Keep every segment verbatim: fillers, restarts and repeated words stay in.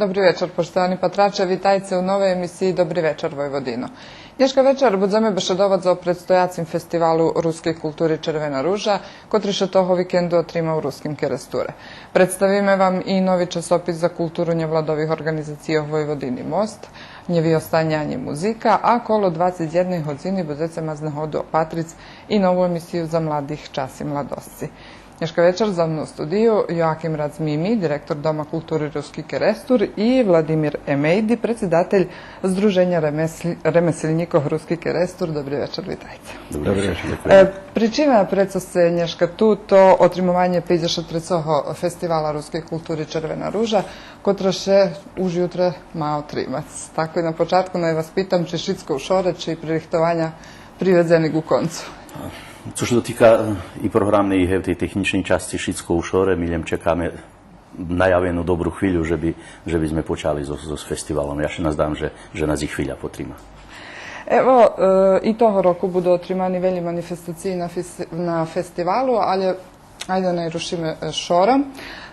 Добри вечар, поштовани патраче, витайце у новей емисиї Добри вечар, Войводино. Нєшка вечар будземе бешедовац о предстояцим фестивалу рускей култури Червена ружа, котри ше того викенду отрима у Руским Керестуре. Представиме вам и нови часопис за културу нєвладових орґанизацийох Войводини Мост, Нє виостаня анї музика, а коло двацец єдней годзини будзеце мац нагоду опатриц и нову емисию за младих Часи младосци. Нєшка вечар за мну у студию Йоаким Рац-Мими, директор Дома култури Руски Керестур, и Владимир Емейди, предсидатель Здруженя ремесль-, ремеселнїкох Руски Керестур. Добри вечар, витайце. Добри вечар. Е, причина прецо сце нєшка ту, то отримованє пейдзешат трецого фестивала рускей култури Червена ружа, котра ше уж ютре ма отримац. Тако и на початку най вас питам, чи шицко у шоре, чи пририхтованя приведзени ґу концу? Цо ше дотика, е, и програмней, и гевтей технїчней часци, шицко у шоре, ми лєм чекаме наявену добру хвилю же би, же би зме почали зоз, зоз фестивалом. Я ше наздавам же, же нас и хвиля потрима. Ево, е, и того року буду отримани велї манифестациї на фес-, на фестивалу, алє айде най рушиме, е, шором.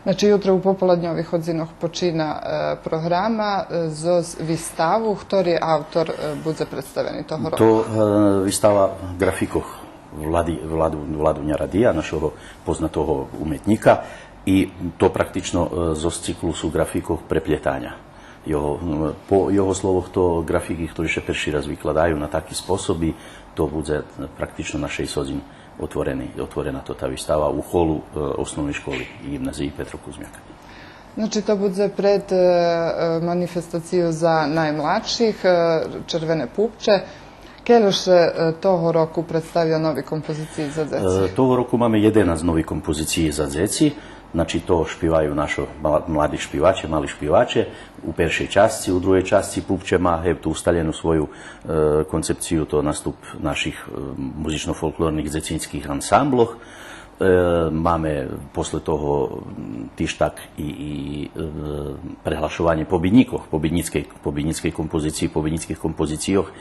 Значи, ютре у пополадньових годзинох почина, е, програма, е, зоз виставу. Хтори автор, е, будзе представени того року? То, е, вистава ґрафикох Влади-, Владу, Владу Нярадия, нашого познатого уметнїка, и то практично, е, зоз циклусу ґрафикох Преплєтаня. Його, м, по його словох, то ґрафики хтори ше перши раз викладаю на таки способ и то будзе, е, практично на шейсц годзин отворене, отворена тота вистава у холу, е, Основней школи и ґимназиї Петро Кузмяк. Значи, то будзе пред, е, е, манифестацию за наймладших, е, Червене пупче. Кельо ше, е, того року представя нови композициї за дзеци? Е, того року маме єденац нови композициї за дзеци. Значи, то шпиваю нашо мла-, млади шпиваче, мали шпиваче. У першей часци, у другей часци пупче ма гевту усталену свою, е, концепцию, то наступ наших, е, музично-фолклорних дзецинских ансамблох. Е, маме после того, м, тиж так и, и, е, преглашованє побиднїкох, побиднїцкей, побиднїцкей композициї, побиднїцких композицийох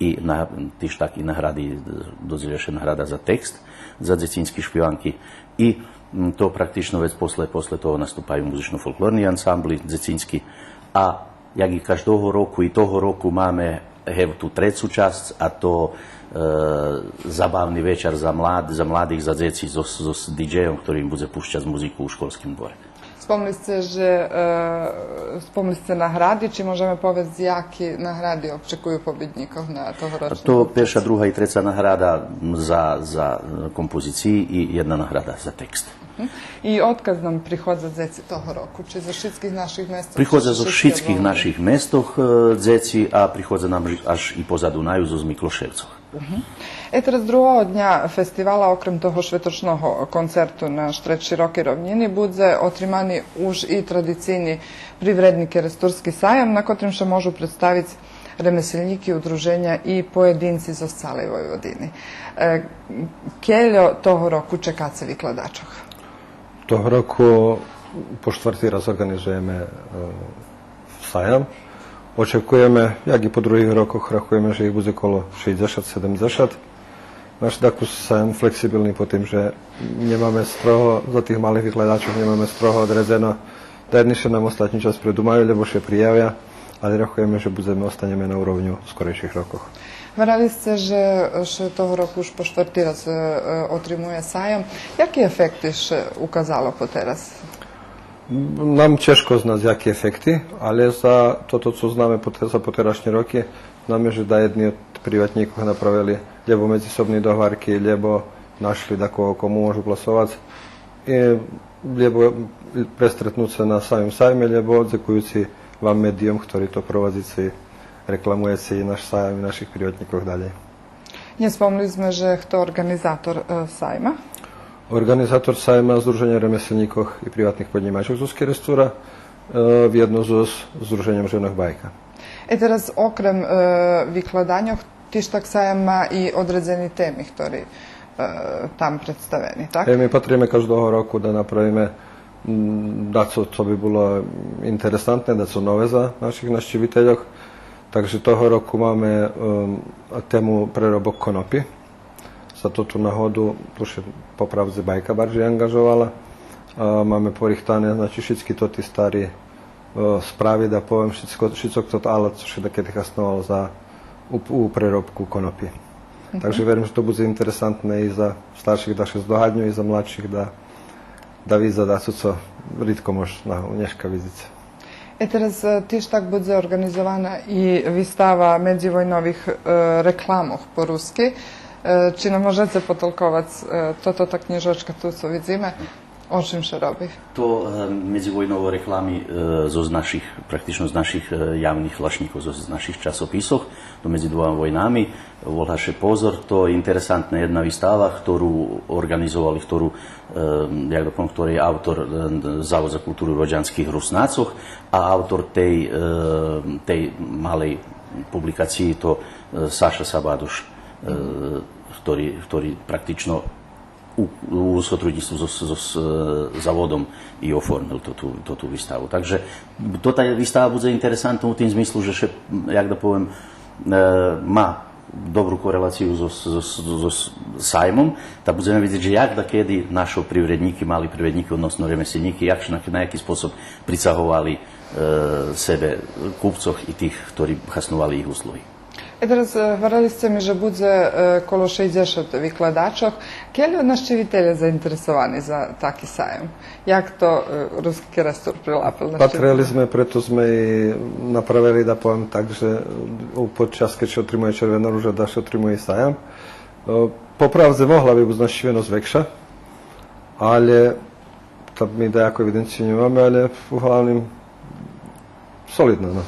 и на, тиж так и награди, е, додзелє ше награда за текст, за дзецински шпиванки. И, м, то практично вец после, после того наступаю музично-фолклорни ансамбли дзецински. А як и каждого року, и того року маме гевту трецу часц, а то, е, забавни вечар за млад-, за младих, за дзеци зоз, зоз диджейом, хтори им будзе пущац музику у школским дворе. Спомли сце же, е, спомли сце награди, чи можеме повесц яки награди очекую побиднїкох на тогорочним конкурсу? То перша, друга и треца награда за, за, е, композициї и єдна награда за текст. Мгм. И одкадз нам приходза дзеци того року? Чи зоз шицких наших местох, Приходза чи зоз шицких наших местох, е, дзеци, а приходза нам аж и поза Дунаю, зоз Миклошевцох. Мгм. Е, тераз другого дня фестивала, окрем того шветочного концерту на Штред широкей ровнїни, будзе отримани уж и традицийни Привредни керестурски саям, на котрим ше можу представиц ремеселнїки, удруженя и поєдинци зоз цалей Войводини. Е, кельо того року чекаце викладачох? Того року по штварти раз орґанизуєме, е, саям. Очекуєме, як и по других рокох, рахуєме же их будзе коло шейдзешат, седемдзешат. Наш дакус саям флексибилни по тим же нємаме строго, за тих малих викладачох нємаме строго одредзено. Даєдни ше нам остатнї час предумаю, лєбо ше приявя, але рахуєме же будземе, останєме на уровню скорейших рокох. Гварели сце же, же того року уж по штварти раз, е, е, отримує саям. Яки ефекти ше указало потераз? Нам чежко знац яки ефекти, але за тото цо знаме поте-, за потерашнї роки, знаме же даєдни од приватнїкох направели лєбо медзисобни догварки, лєбо нашли дакого кому можу пласовац. Е, лєбо престретнуц ше на самим сайме, лєбо дзекуюци вам медийом, хтори то провадзице, рекламуєце и наш саям и наших приватнїкох далєй. Нє спомли зме же хто орґанизатор, е, сайма? Орґанизатор сайма Здруженє ремеселнїкох и приватних поднїмачох зоз Керестура, е, вєдно зоз Здруженьом женох Байка. Е, тераз, окрем, е, викладаньох, тиж так саям ма и одредзени теми хтори, е, там представени, так? Е, ми патриме каждого року да направиме, м, дацо цо би було интересантне, дацо нове за наших нащивительох. Так же того року маме, ем, тему преробок конопи. За тоту нагоду, ту ше по правдзи Байка баржей анґажовала. А, маме порихтане, значи, шицки тоти стари е, справи, да повем, шицко, шицок тот алат цо ше дакеди хасновал за, у, у преробку конопи. Так же верим же то будзе интересантне и за старших да ше здогадню, и за младших да, да видза дацо цо ридко мож на, нєшка видзиц. Е, тераз, е, тиж так будзе орґанизована и вистава медзивойнових, е, рекламох по руски. Е, чи нам можеце потолковац, е, тото, та кнїжочка ту цо видзиме, о чим ше роби? То, е, медзивойново реклами, е, зоз наших, практично з наших, е, явних глашнїкох, зоз наших часописох, то медзи двома войнами, вола ше Позор, то интересантна єдна вистава, хтору орґанизовали, хтору, е, як да повем, хторей автор, е, Завод за културу родянских Руснацох, а автор тей, е, тей малей публикациї то, е, Саша Сабадош, е, хтори, хтори практично у, у сотруднїцтву зоз, зоз, е, Заводом и оформил тоту, тоту виставу. Так же тота вистава будзе интересантна у тим змислу же ше, як да повем, е, ма добру корелацию зоз, зоз, зоз саймом, та будземе видзиц же як дакеди нашо привреднїки, мали привреднїки, односно ремеселнїки, як ше на, на яки способ прицаговали, е, себе купцох и тих хтори хасновали їх услуги. Е, тераз, е, гварели сце ми же будзе, е, коло шейдзешат викладачох. Кельо нащивителє заинтересовани за таки саям? Як то, е, Руски Керестур прилапел нащивителє? Патрели зме, прето зме и направели, да повем так, же у подчас кед ше отримує Червена ружа, да ше отримує и саям. Е, по правдзе могла би буц нащивеносц векша, алє та ми даяку евиденцию нємаме, алє углавним солидна, но.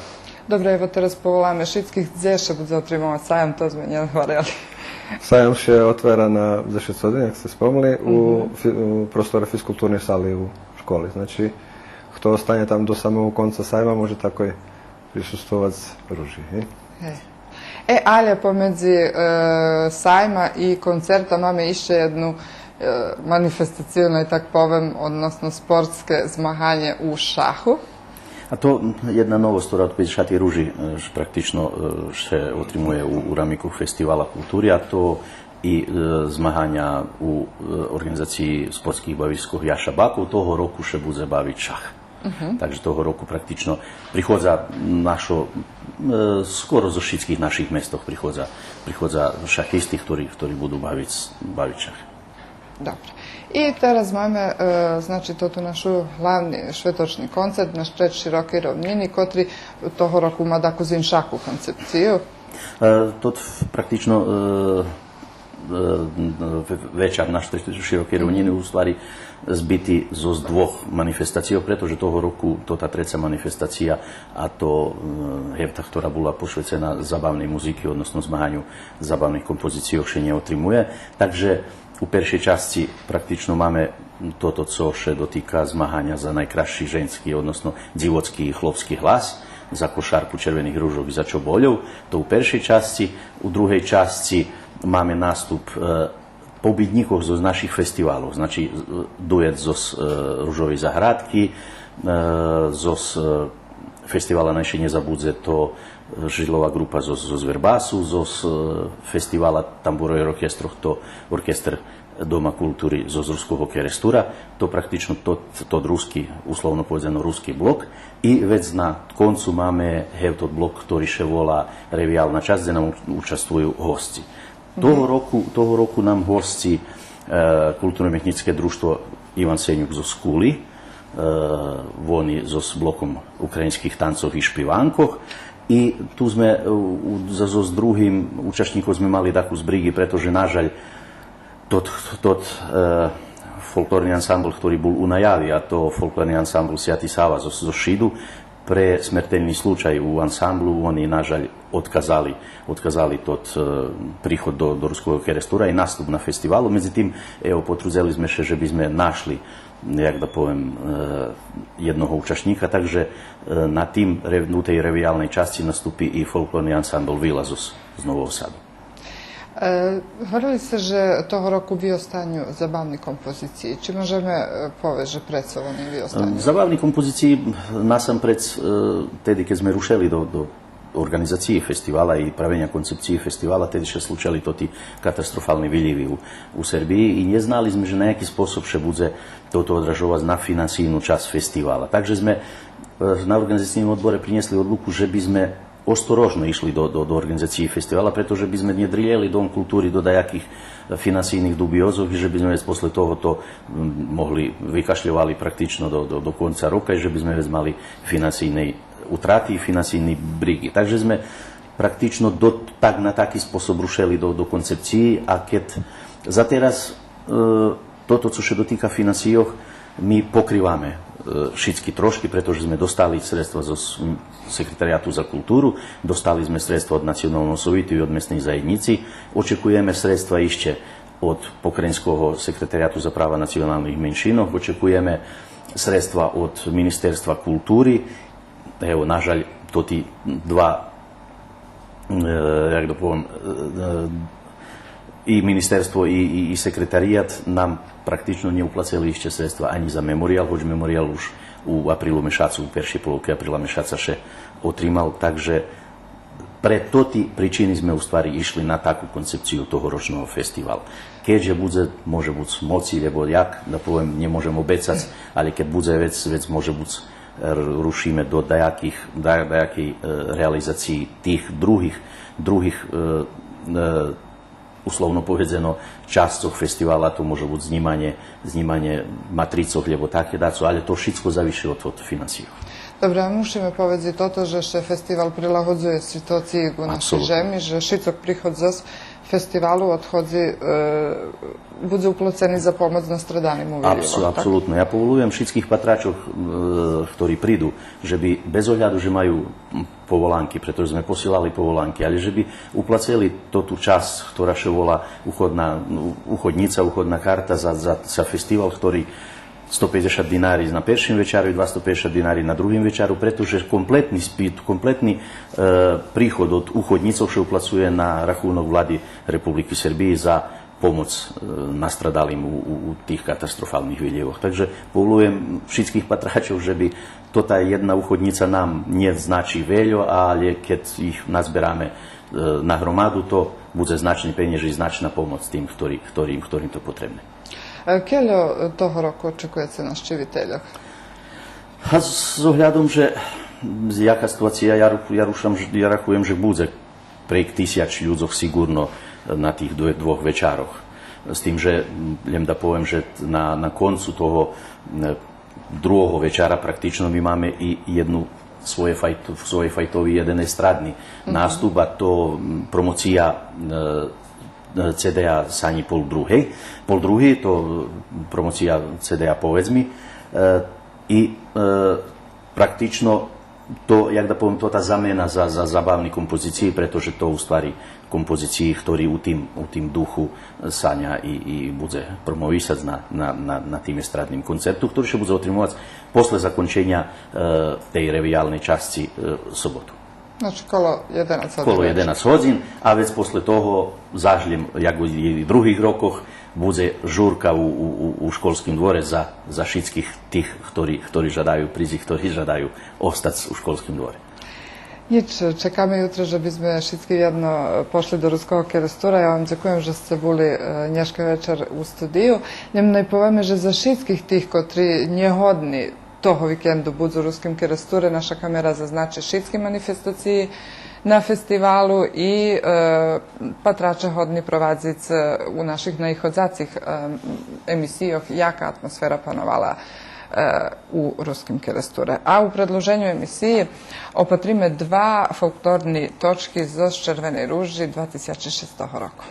Добре, ево тераз поволаме шицких, дзе ше будзе отримовац саям, то зме нє гварели. Саям ше отвера на дзешец годзин, як сце спомли, у фи-, у просторе физкултурней сали у школи. Значи, хто останє там до самого конца сайма, може такой присуствовац ружи, гей? Гей. Е, алє помедзи, е, сайма и концерта маме ище єдну, е, манифестацию, най так повем, односно спортске змаганє у шаху. А то єдна новосц, котра од пейдзешатей ружи, е, ш-, практично, е, ше отримує у, у рамикох фестивала култури, а то и, е, змаганя у, е, орґанизациї спортских бавискох Яша Баков, того року ше будзе бавиц шах. Так же того року практично приходза нашо, е, скоро зоз шицких наших местох приходза, приходза шахисти, хтори, хтори буду бавиц, бавиц шах. Добре. И тераз маме, е, значи, тоту нашу главни шветочни концерт Наш пред широкей ровнїни, котри того року ма дакус иншаку концепцию. Е, тот ф-, практично, е, е, ве-, вечар Наш пред широкей ровнїни у ствари збити зоз двох манифестацийох, прето же того року, тота треца манифестация, а то, е, гевта, хтора була пошвецена забавней музики, односно змаганю забавних композицийох, ше нє отримує. Так же у першей часци практично маме тото цо ше дотика змаганя за найкрасши женски, односно дзивоцки и хлопски глас, за кошарку Червених ружох и за Чобольох, то у першей часци. У другей часци маме наступ, е, побиднїкох зоз наших фестивалох, значи, е, дует зоз, е, Ружовей заградки, е, зоз, е, фестивала Най ше нє забудзе, то, е, Жидлова ґрупа зоз, зоз Вербасу, зоз, е, фестивала тамбурох и оркестрох, то оркестер Дома култури зоз Руского Керестура, то практично тот, тот руски, условно поведзано, руски блок. И вец на концу маме гевтот блок, хтори ше вола Ревиялна часц, дзе нам у-, участвую госци. Того року, того року нам госци, е, Културно-уметнїцке дружтво Иван Сенюк зоз Кули, е, вони зоз блоком українских танцох и шпиванкох. И ту зме, е, у-, за-, зоз другим учашнїком зме мали дакус бриґи, прето же, на жаль, тот, тот, е, фолклорни ансамбл, хтори бул у наяви, а то фолклорни ансамбл Святи Сава зоз, зоз Шиду, пре смертельни случай у ансамблу, вони, на жаль, одказали, одказали тот, е, приход до, до Руского Керестура и наступ на фестивалу. Медзитим, ево, потрудзели зме ше же би зме нашли, як да повем, е, єдного учашнїка, так же, е, на тим рев-, у тей ревиялней часци наступи и фолклорни ансамбл Вила зоз, зоз Нового Саду. Е, гварели сце же того року виостаню забавни композициї. Чи можеме, е, повесц же прецо вони виостаню? Е, забавни композициї, насампредз, е, теди кед зме рушели до, до орґанизациї фестивала и правеня концепциї фестивала, теди ше случели тоти катастрофални вилїви у, у Сербиї и нє знали зме же на яки способ ше будзе тото одражовац на финансийну часц фестивала. Так же зме е, на орґанизацийним одборе принєсли одлуку же би зме осторожно ишли до, до, до орґанизациї фестивала, прето же би зме нє дрилєли Дом култури до даяких финансийних дубиозох и же би зме вец после того то, м, могли, викашльовали практично до, до, до конца рока и же би зме вец мали финансийней утрати и финансийней бриґи. Так же зме практично до, так, на таки способ рушели до, до концепциї, а кед за тераз, е, тото цо ше дотика финансийох, ми покриваме, е, шицки трошки, прето же зме достали средства зоз, м, Секретарияту за културу, достали зме средства од Националного совиту и од Месней заєднїци, очекуєме средства ище од Покраїнского секретарияту за права националних меншинох, очекуєме средства од Министерства култури. Ево, нажаль, тоти два, е, як да повем, е, е, и министерство и, и, и секретарият нам практично нє уплацели ище средства анї за мемориял, гоч мемориял уж у априлу мешацу, у першей половки априла мешаца ше отримал, так же пре тоти причини зме у ствари ишли на таку концепцию тогорочного фестивалу. Кед же будзе, може буц, моци, лєбо як, да повем, нє можем обецац, але кед будзе вец, вец може буц, е, рушиме до даяких, да-, даякей, е, реализациї тих других, других, е, е, условно поведзено, часцох фестивала, то може буц знїманє, знїманє матрицох, лєбо таке дацо, але то шицко зависи од, од финансийох. Добре, а мушиме поведзиц тото же ше фестивал прилагодзує ситуациї у нашей жеми, же шицок приход зоз фестивалу одходзи, е, будзе уплацени за помоц настрадалим у вилївох, так? Апсолутно. Я поволуєм шицких патрачох, е, хтори приду, же би без огляду же маю поволанки, прето же зме посилали поволанки, але же би уплацели тоту часц, хтора ше вола уходна, уходнїца, уходна карта за, за, за фестивал, хтори сто пейдзешат динари на першим вечару и двасто пейдзешат динари на другим вечару, прето же комплетни спит, комплетни, е, приход од уходнїцох ше уплацує на рахунок Влади Републики Сербиї за помоц, е, настрадалим у, у, у тих катастрофалних вилївох. Так же поволуєм шицких патрачох же би тота єдна уходнїца нам нє значи вельо, але кед их назбераме, е, на громаду, то будзе значни пенєж и значна помоц тим хтори, хторим, хторим то потребне. Е, кельо того року очекуєце нащивительох? А з, з оглядом же яка ситуация, я ру-, я рушам, я рахуєм же будзе прейґ тисяч людзох сиґурно на тих двох, двох вечарох. З тим же, м, лєм да повем же на, на концу того, е, другого вечара практично ми маме и єдну своєфайт-, своєфайтови єден естрадни наступ, а то, м, промоция, е, е, ци ди-я Санї Пол другей. Пол другей, то, е, промоция ци ди-я Поведз ми. Е, и, е, практично то, як да повем, то та замена за, за забавни композициї, прето же то у ствари композициї хтори у тим, у тим духу Саня и, и будзе промовисац на, на, на, на тим естрадним концерту, хтори ше будзе отримовац после законченя, е, тей ревиялней часци, е, соботу. Значи, коло єденац годзин. Коло єденац годзин, а вец после того, заш лєм, як и других рокох, будзе журка у, у, у, у школским дворе за, за шицких тих хтори, хтори жадаю присц и хтори жадаю остац у школским дворе. Нїч, чекаме ютре же бизме шицки єдно пошли до Руского Керестура. Я вам дзекуєм же сце були, е, нєшка вечар у студию. Лєм най повеме же за шицких тих котри нєгодни того викенду будзу у Руским Керестуре, наша камера зазначи шицки манифестациї на фестивалу и, е, патраче годни провадзиц, е, у наших наиходзацих, е, емисийох яка атмосфера пановала, е, у Руским Керестуре. А у предлуженю емисиї опатриме два фолклорни точки зоз Червеней ружи два тисячи шестого року.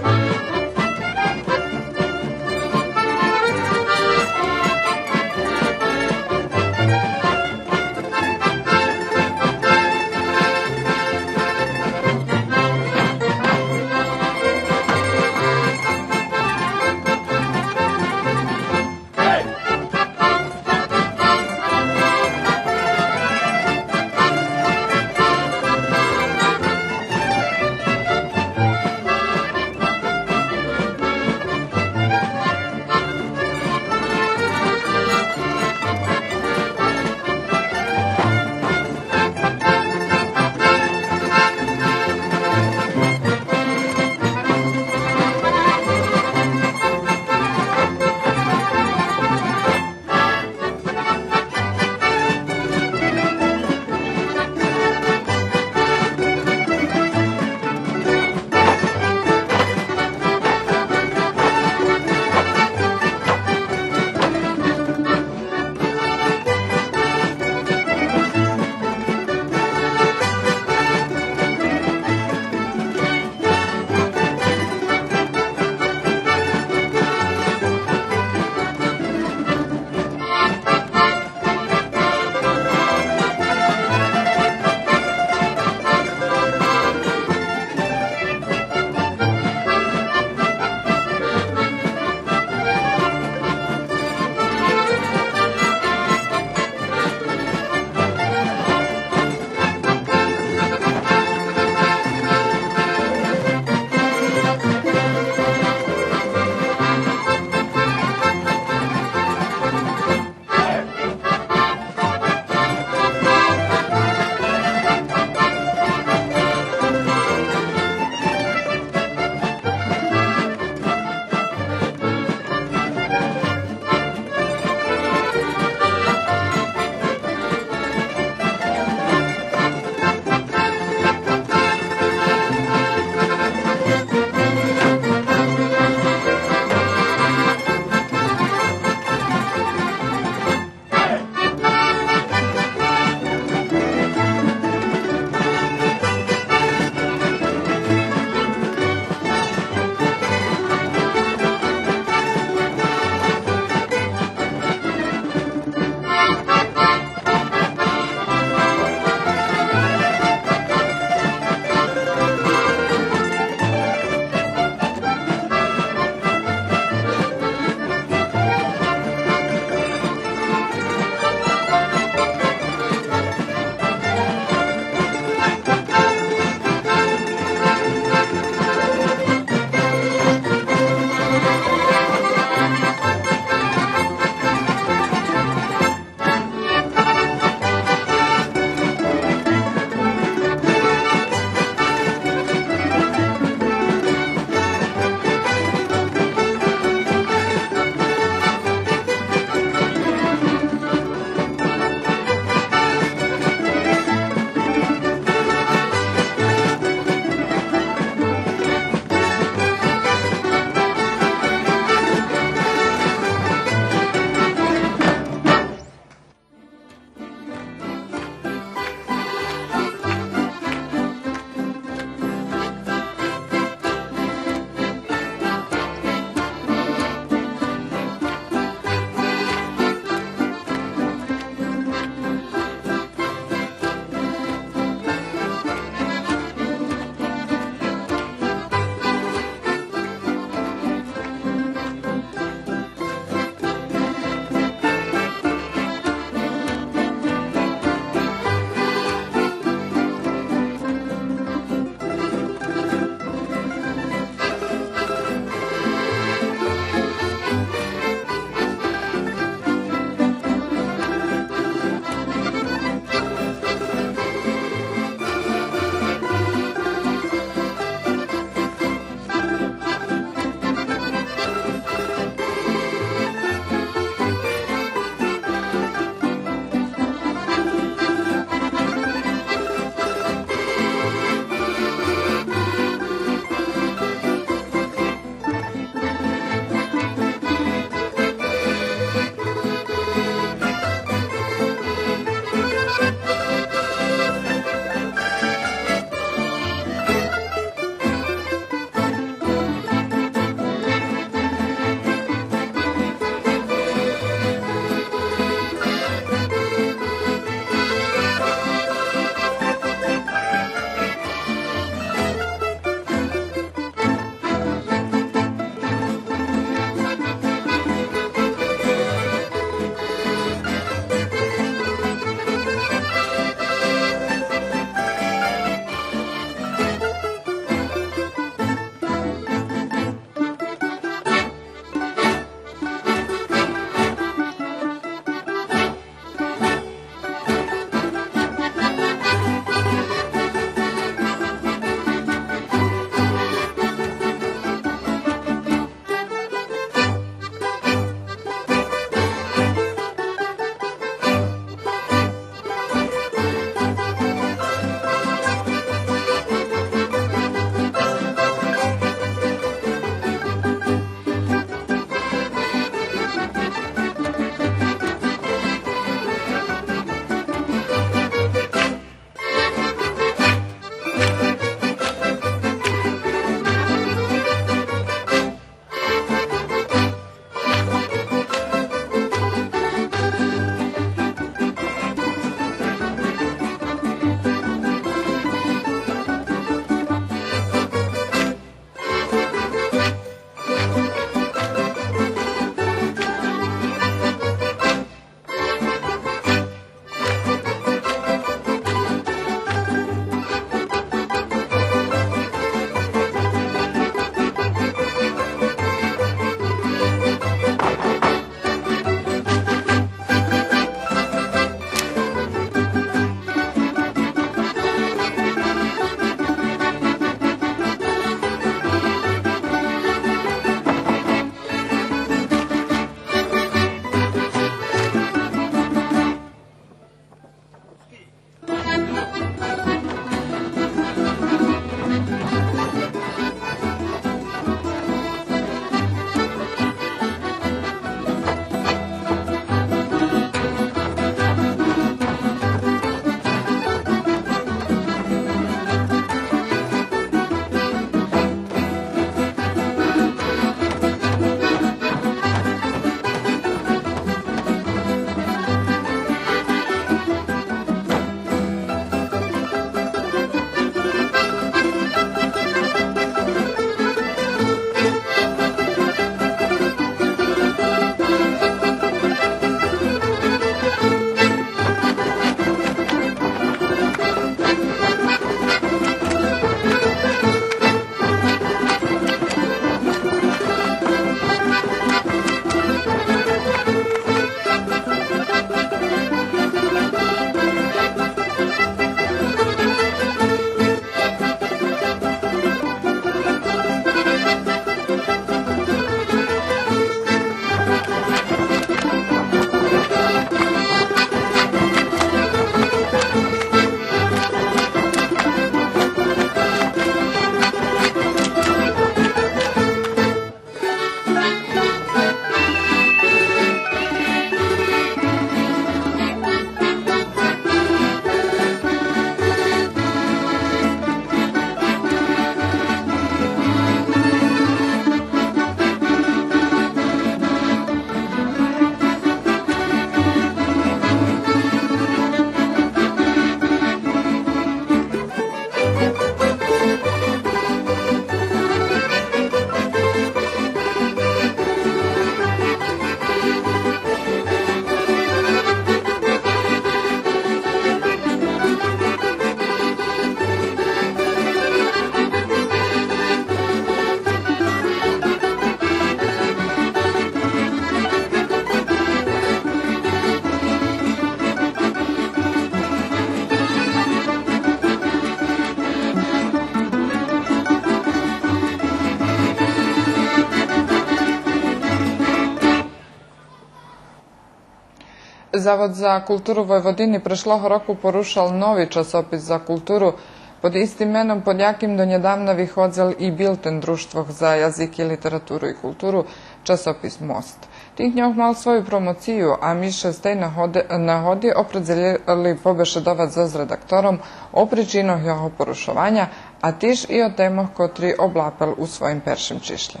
Завод за културу Войводини прешлого року порушал нови часопис за културу под истим меном под яким донєдавна виходзел и билтен Дружтвох за язики, литературу и културу, часопис Мост. Тих дньох мал свою промоцию, а ми ше з тей нагоди, нагоди опредзелєли побешедовац зоз редактором о причинох його порушованя, а тиж и о темох котри облапел у своїм першим чишлє.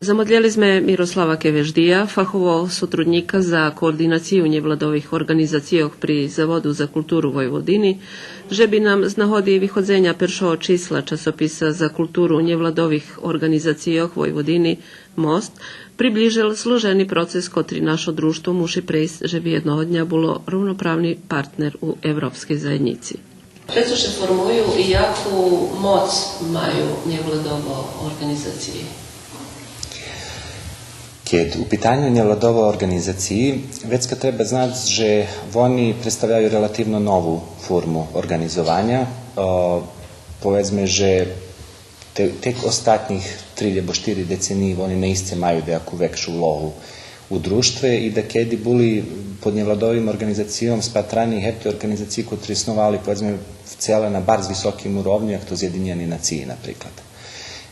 Замодлєли зме Мирослава Кевеждия, фахового сотруднїка за координацию нєвладових орґанизацийох при Заводу за културу Войводини, же би нам з нагоди виходзеня першого числа часописа за културу нєвладових орґанизацийох Войводини Мост приближел зложени процес котри нашо Дружтво муши прейсц же би єдного дня було ровноправни партнер у Европскей заєднїци. Же цо ше формую и яку моц маю нєвладово орґанизациї? Кед у питаню нєвладово орґанизациї, вецка треба знац же вони представяю релативно нову форму орґанизованя. Е, поведзме же те-, тек остатнїх три лєбо штири децениї вони наисце маю даяку векшу улогу у Дружтве и дакеди були под нєвладовим орґанизацийом спатрани гевти орґанизациї котри сновали, поведзме, вцеле на барз високим уровню, як то Зєдинєни нациї, наприклад.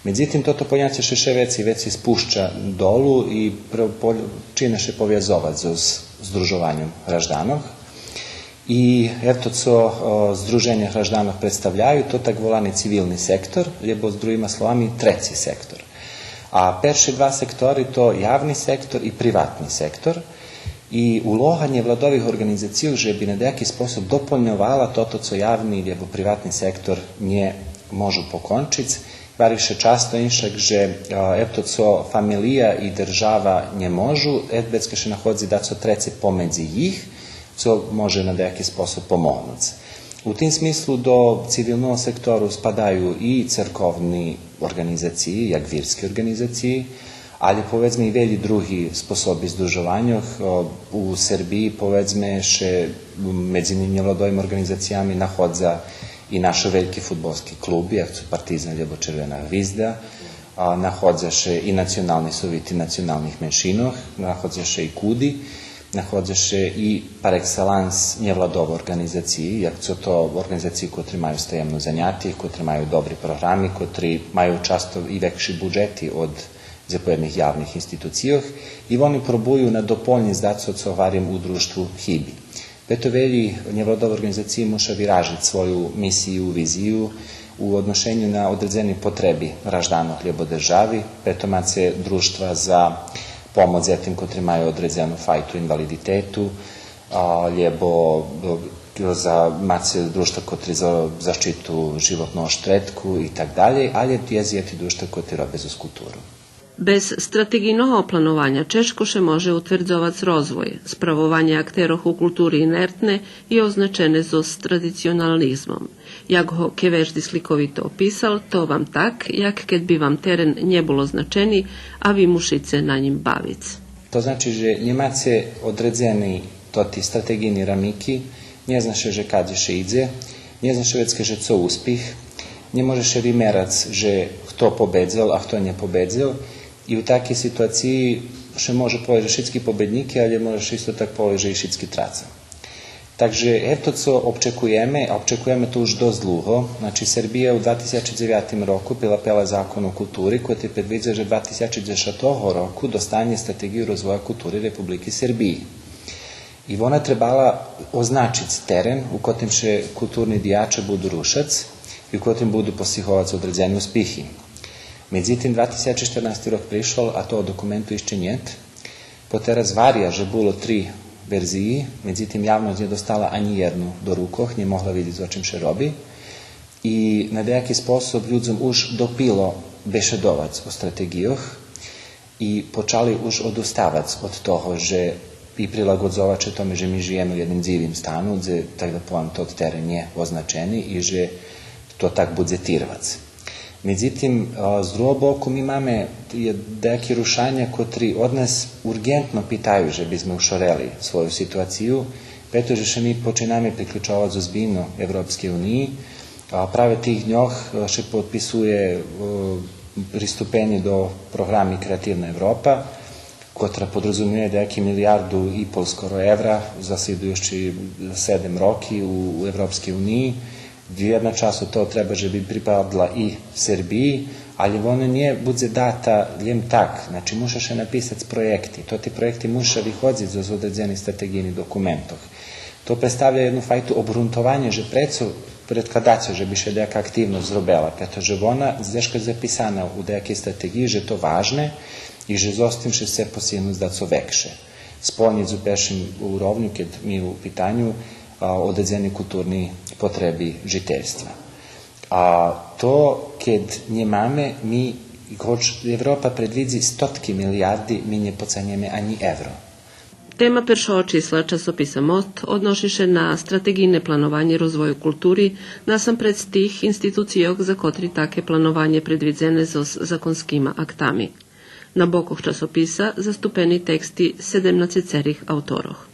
Медзитим, тото поняце ше вше вецей и вецей спуща долу и про-, по-, почина ше повязовац зоз здружованьом гражданох. И ето цо, о, здруженя гражданох представяю, то так волани цивилни сектор, лєбо, з другима словами, треци сектор. А перши два сектори то явни сектор и приватни сектор. И улога нєвладових орґанизацийох же би на даяки способ дополньовала тото цо явни лєбо приватни сектор нє можу покончиц. Гвариш ше часто иншак же, а, ето цо фамелия и держава нє можу, е, вецка ше находзи дацо треце помедзи нїх, цо може на даяки способ помогнуц. У тим смислу до цивилного сектору спадаю и церковни орґанизациї, як вирски орґанизациї, алє, поведзме, и велї други способи здружованьох. О, у Сербиї, поведзме, ше медзи ним нєвладовим орґанизациями находза и нашо вельки фудбалски клуби, як цо Партизан лєбо Червена гвизда, а, находза ше и Национални совити националних меншинох, находза ше и КУДИ, находза ше и пар екселанс нєвладови орґанизациї, як цо то орґанизациї котри маю стаємно занятия, котри маю добри програми, котри маю часто и векши буджети од заповедних явних институцийох, и вони пробую надополнїц дацо цо, гварим, у Дружтву хиби. Прето велї нєвладови орґанизациї муша виражиц свою мисию, визию у одношеню на одредзени потреби гражданох лєбо держави, прето маце Дружтва за помоц децом котри маю одредзену файту инвалидитету, а, лєбо, е, за, маце Дружтва котри за защиту животного штредку и так далєй, алє єст и Дружтва котри робя зоз културу. Без стратеґийного планованя чежко ше може утвердзовац розвой. Справованє актерох у култури инертне и означене зоз традиционализмом. Як го Кевежди сликовито описал, то вам так, як кед би вам терен нє бул означени, а ви мушице на нїм бавиц. То значи же нє маце одредзени тоти стратеґийни рамики, нє зна ше же кадзе ше идзе, нє зна ше вецка же цо успих, нє може ше вимерац же хто победзел, а хто нє победзел. И у такей ситуациї ше може повесц же шицки победнїки, алє може ше исто так повесц же и шицки траца. Так же, ето цо обчекуєме, а обчекуєме то уж досц длуго. Значи, Сербия у два тисячи дзевятим року прилапела Закон о култури, котри предвидза же два тисячи дзешатого року достанє Стратеґию розвоя култури Републики Сербиї. И вона требала означиц терен у котрим ше културни дияче буду рушац и у котрим буду постиговац одредзени успихи. Медзитим, два тисячи штернасти рок пришол, а того документу ище нєт. Потераз гваря же було три верзиї, медзитим явносц нє достала анї єдну до рукох, нє могла видзиц о чим ше роби. И на даяки способ людзом уж допило бешедовац о стратеґийох и почали уж одуставац од того же и прилагодзовац ше томе же ми жиєме у єдним дзивим стану, дзе, так да повем, тот терен нє означени и же то так будзе тирвац. Медзитим, а, з другого боку, ми маме єд-, даяки рушаня котри од нас урґентно питаю же би зме ушорели свою ситуацию, прето же ше ми починаме приключовац озбильно Европскей униї, а праве тих дньох, е, ше подписує, е, приступенє до програми Креативна Европа, котра подразумює даяки милиярду и пол скоро евра за слїдуюци седем роки у, у Европскей униї. Єдна часц од того треба же би припадла и Сербиї, алє вона нє будзе дата лєм так, значи муша ше написац проєкти. Тоти проєкти муша виходзиц зоз одредзених стратеґийних документох. То представя єдну файту обґрунтованя же прецо предкладац же би ше даяка активносц зробела, прето же вона дзешка записана у даякей стратеґиї же то важне и же зоз тим ше сце посигнуц дацо векше. Сполнїц у першим уровню, кед ми у питаню, а, одредзени културни потреби жительства. А то кед нємаме, ми, гоч Европа предвидзи стотки милиярди, ми нє поцанєме анї евро. Тема першого числа часописа Мост одноши ше на стратеґийне планованє розвою култури, насампредз тих институцийох за котри таке планованє предвидзене зоз законскима актами. На бокох часописа заступени тексти седемнацецерих авторох.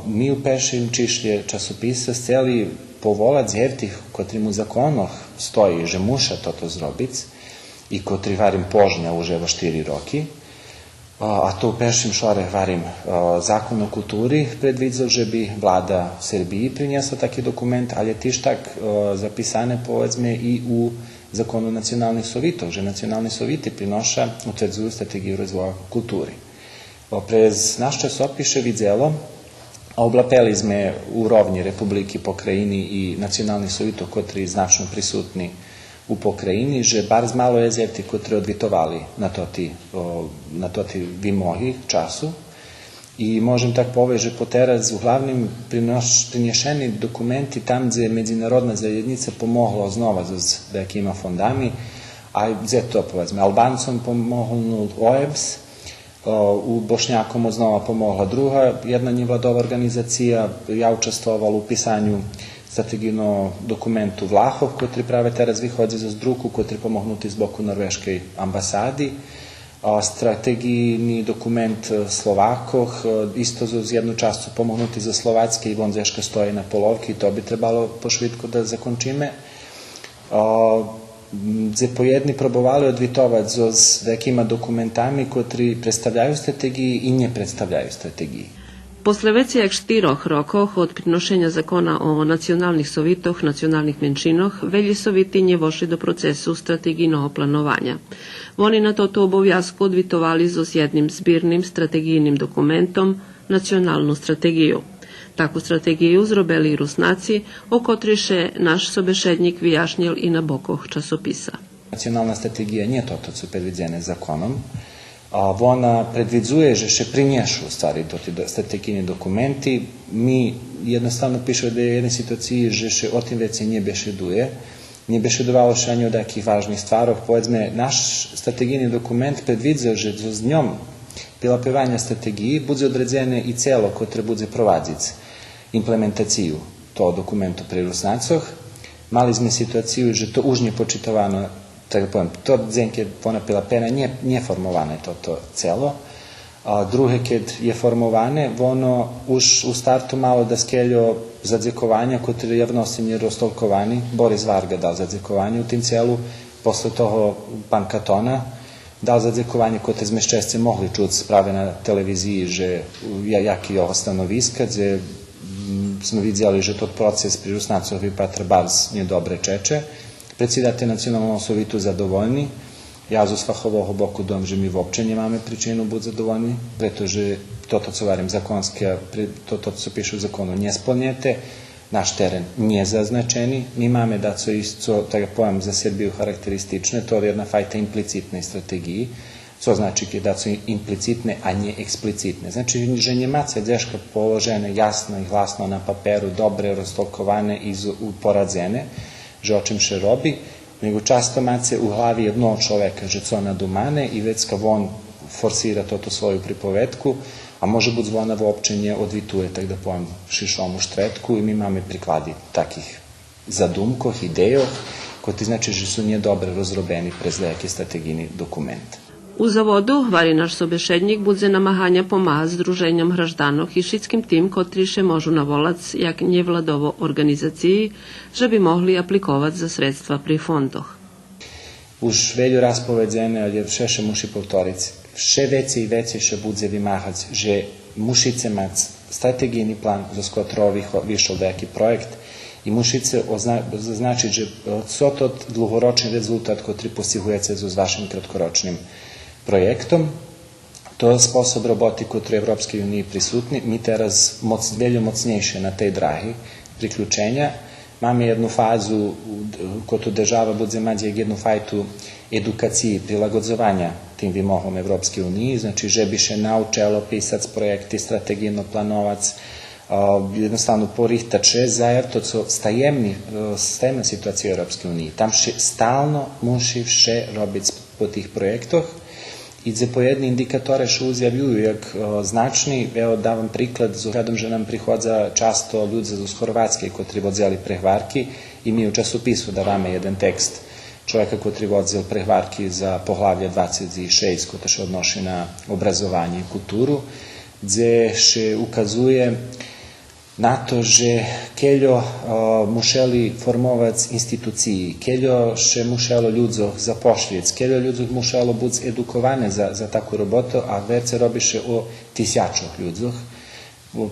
Ми у першим чишлє часописа сцели поволац гевтих котрим у законох стої же муша тото зробиц и котри, гварим, пожня уж ево штири роки. А, а то у першим шоре, гварим, а, Закон о култури предвидзел же би Влада Сербиї принєсла таки документ, алє тиж так, а, записане, поведзме, и у Закону о националних совитох, же национални совити приноша, утвердзую стратеґию розвоя култури. О, през наш часопис ше видзело, а облапели зме уровнї републики, покраїни и националних совитох котри значно присутни у покраїни, же барз мало єст гевтих котри одвитовали на тоти, о, на тоти вимоги часу. И можем так повесц же потераз углавним принош-, принєшени документи там дзе медзинародна заєднїца помогла ознова з, з даякима фондами, а дзе то, поведзме, Албанцом помогнул ОЕБС, о, у Бошняком ознова помогла друга єдна нєвладова орґанизация, я участвовал у писаню стратеґийного документу Влахох, котри праве тераз виходзи зоз друку, котри помогнути з боку норвежскей амбасади. А, стратеґийни документ, е, Словакох, е, исто з, з єдну часцу помогнути зоз Словацкей, вон дзешка стої на половки, то би требало пошвидко да закончиме. А, м, дзе поєдни пробовали одвитовац зоз, з даякима документами котри представяю стратеґиї и нє представяю стратеґиї. После вецей як штирох рокох од приношеня Закона о националних совитох националних меншинох, велї совити нє вошли до процесу стратеґийного планованя. Вони на тоту обовязку одвитовали зоз єдним збирним стратеґийним документом, националну стратеґию. Таку стратеґию зробели и Руснаци, о котрей ше наш собешеднїк вияшнєл и на бокох часописа. Национална стратеґия нє тото цо предвидзене законом. А, вона предвидзує же ше принєшу, у ствари, тоти до-, стратеґийни документи. Ми єдноставно пише да є єдна ситуация же ше о тим вецей нє бешедує. Нє бешедовало ше анї о таких важних стварох. Поведзме, наш стратеґийни документ предвидзел же зоз дньом прилапиваня стратеґиї будзе одредзене и цело котре будзе провадзиц имплементацию того документу при Руснацох. Мали зме ситуацию же то уж нє почитовано, так да повем, тот дзень кед вона прилапена, нє, нє формоване тото цело. А друге, кед є формоване, воно уж у старту мало даскельо задзекованя, котри явносци нє розтолковани. Борис Варґа дал задзекованє у тим целу, после того пан Катона дал задзекованє, котре зме щесце могли чуц праве на телевизиї, же, я-, яки його становиска, дзе, м, зме видзели же тот процес при Руснацох випатра барз нєдобре чече. Предсидатель Националного совиту задовольни. Я зоз фахового боку думам же ми вообще нємаме причину буц задовольни, прето же тото цо, гварим, законске, пре-, тото цо пише у закону нє сполнєте, наш терен нє зазначени. Ми маме дацо исто, так да повем, за Сербию характеристичне, то єдна файта имплицитней стратеґиї, цо значи кед дацо имплицитне, а нє експлицитне. Значи же нємаце дзешка положене ясно и гласно на паперу, добре розтолковане и з-, упорадзене, же о чим ше роби, нєго часто маце у глави єдного чловека же цо надумане и вецка вон форсира тоту свою приповедку, а може буц вона вообще нє одвитує, так да повем, ширшому штредку и ми маме приклади таких задумкох, идейох, котри значи же су нєдобре розробени през даяки стратеґийни документ. У заводу, гвари наш собешеднїк, будзе намаганя помагац здруженьом гражданох и шицким тим котри ше можу наволац як нєвладово орґанизациї, же би могли апликовац за средства при фондох. Уж вельо раз поведзене, алє вше ше муши повториц. Вше вецей и вецей ше будзе вимагац же мушице мац стратеґийни план зоз котрого вихо-, вишол даяки проєкт и мушице озна-, зазначиц же, е, цо тот длугорочни резултат котри постигуєце зоз вашим краткорочним проєктом. То способ роботи котри у Европскей униї присутни. Ми тераз моц-, вельо моцнєйше на тей драги приключеня. Маме єдну фазу, у, коту держава будзе мац як єдну файту едукациї, прилагодзованя тим вимогом Европскей униї, значи, же би ше научело писац проєкти, стратеґийно плановац, а, єдноставно порихтац ше за, ето, цо стаємни, е, стаємна ситуация у Европскей униї. Там ше стално муши вше робиц по тих проєктох. И дзе поєдни индикаторе ше узявюю як, е, значни, ево, давам приклад, з оглядом же нам приходза часто людзе зоз Горватскей котри водзели прегварки, и ми у часопису даваме єден текст човека котри водзел прегварки за поглавє двацец шейсц, котре ше одноши на образованє и културу, дзе ше указує на то же кельо, е, мушели формовац институциї, кельо ше мушело людзох запошлїц, кельо людзох мушело буц едуковане за, за таку роботу, а вецей робише о тисячох людзох.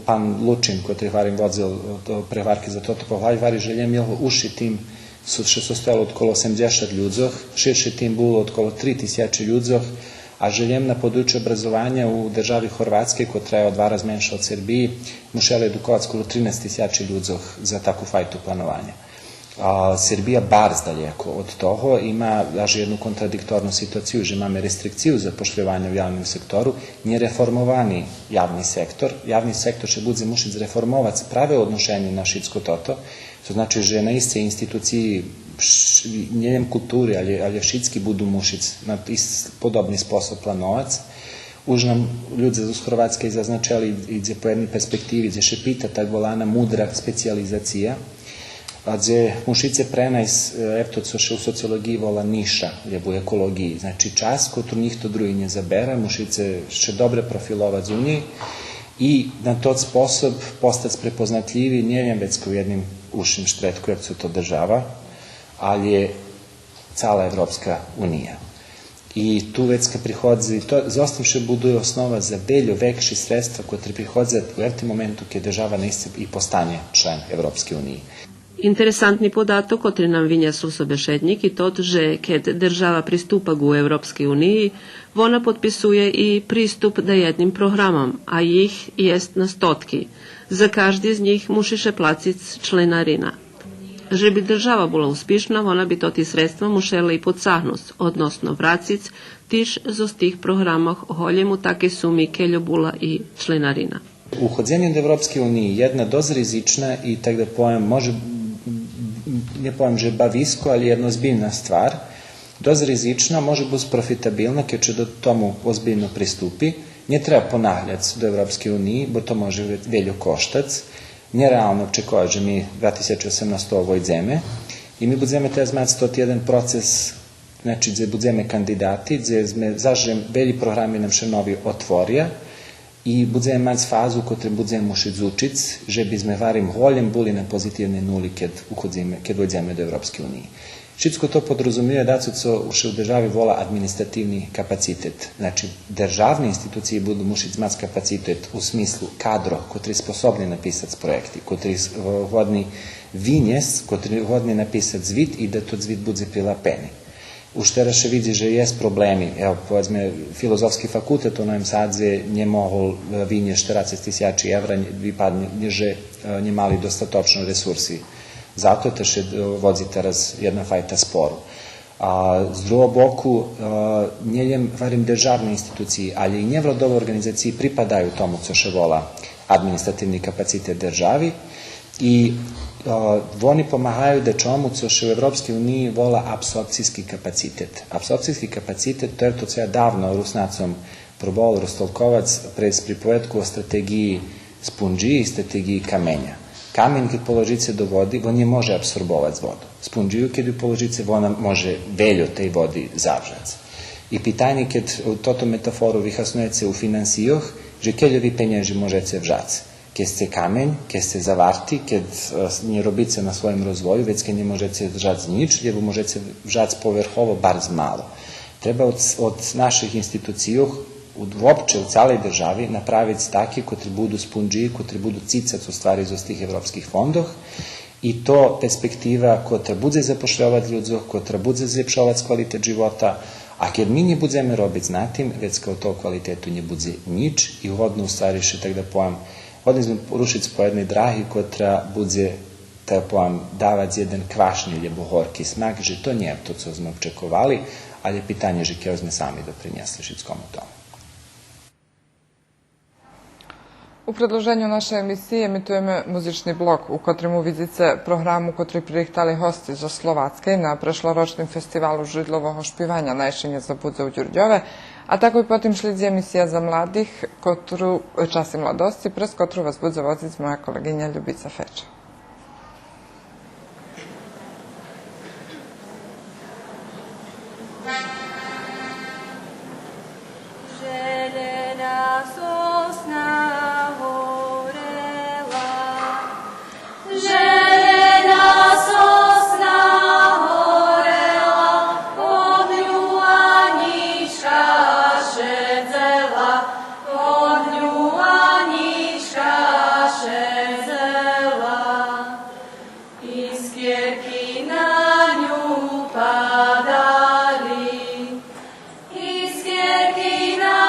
Пан Лучин, котри, гварим, водзел, е, прегварки за тото поглавє, гвари же лєм його уши тим су-, ше состояло од коло осемдзешат людзох, ширши тим було од коло три тисячи людзох, а же лєм на подручю образованя у держави Горватскей, котра є о два раз менша од Сербиї, мушели едуковац коло тринац тисячи людзох за таку файту планованя. А Сербия барз далєко од того, има аж єдну контрадикторну ситуацию, же маме рестрикцию запошльованя у явним сектору, нєреформовани явни сектор. Явни сектор ше будзе мушиц реформовац праве у одношеню на шицко тото, то значи же наисце институциї, ш-, нє лєм култури, алє, алє шицки буду мушиц на ис-, подобни способ плановац. Уж нам людзе зоз Горватскей зазначели и дзе по єдней перспективи, дзе ше пита так волана мудра специялизация, а дзе мушице пренайсц, е, ето цо ше у социолоґиї вола ниша, лєбо у еколоґиї. Значи, часц котру нїхто други нє забера, мушице ше добре профиловац у нєй и на тот способ постац препознатлїви нє лєм вецка у єдним ушим штредку, як цо то держава, алє цала Европска уния. И ту вецка приходзи, то, зоз тим ше будує основа за вельо векши средства котри приходза у тим моменту кед держава наисце и постанє член Европскей униї. Интересантни податок котри нам винєсол собешеднїк и тот же кед держава приступа ґу Европскей униї, вона подписує и приступ даєдним програмам, а їх єст на стотки. За кажди з нїх муши ше плациц члинарина. Же би держава була успишна, вона би тоти средства мушела и подцагнуц, односно врациц тиж зоз тих програмох голєм у такей суми кельо була и члинарина. Уходзенє до Европскей униї єдна досц ризична и, так да повем, може, нє повем же бависко, алє єдна озбильна ствар. Досц ризична, може буц профитабилна кед ше до тому озбильно приступи. Нє треба понагляц до Европскей униї, бо то може ве-, вельо коштац. Нєреално очековац же ми два тисячи осемнастого войдземе. И ми будземе тераз мац тот єден процес, значи, дзе будземе кандидати, дзе зме, заш велї програми нам ше нови отворя, и будземе мац фазу котре будземе мушиц зучиц, же бизме, гварим, голєм були на позитивней нули кед уходзиме, кед войдземе до Европскей униї. Шицко то подрозумює дацо цо ше у держави вола административни капацитет. Значи, державни институциї буду мушиц мац капацитет у смислу кадро котри способни написац проєкти, котри с-, годни винєсц, котри годни написац звит и да тот звит будзе прилапени. Уж тераз ше видзи же єст проблеми. Ево, поведзме, Филозофски факултет у Новим Садзе нє могол, е, винєсц штерацец тисячи евра, випаднє же, е, нє мали достаточно ресурси. Зато та ше, е, водзи тераз єдна файта спору. А з другого боку, е, нє лєм, гварим, державни институциї, алє и нєвладови орґанизациї припадаю тому цо ше вола административни капацитет держави. И, е, вони помагаю дечому цо ше у Европскей униї вола апсорбцијски капацитет. Апсорбцијски капацитет, то є то цо я давно Руснацом пробовал розтолковац през приповедку о стратеґиї спунџиї и стратеґиї каменя. Камень, кед положице до води, вон нє може апсорбовац воду. Спунџию, кед ю положице, вона може вельо тей води завжац. И питанє, кед тоту метафору вихаснуєце у финансийох, же кельо ви пенєжи можеце вжац. Кед сце камень, кед сце заварти, кед, е, нє робице на своїм розвою, вецка нє можеце вжац нїч, лєбо можеце вжац поверхово барз мало. Треба од, од наших институцийох у, вообще у цалей держави направиц таки котри буду спунджи, котри буду цицац у ствари зоз тих европских фондох, и то перспектива котра будзе запошльовац людзох, котра будзе злєпшовац квалитет живота, а кед ми нє будземе робиц на тим, вецка од того квалитету нє будзе нїч и годно у ствари ше, так да повем, годни зме рушиц по єдней драги котра будзе, так да повем, давац єден квашни лєбо горки смак, же то нє то цо зме очековали, алє питанє же кельо зме сами допринєсли шицкому тому. У продолженю нашей емисиї емитуєме музични блок, у котрим увидзице програму котру пририхтали госци зоз Словацкей на прешлорочним фестивалу жридлового шпиваня Най ше нє забудзе у Дюрдьове, а такой потим шлїдзи емисия за младих, котру, Часи младосци, през котру вас будзе водзиц моя колеґиня Любица Феча. Željena sosna gorela, željena sosna gorela, pod nju Anička šedzela, pod nju Anička šedzela. Iskjerki na nju padali, iskjerki na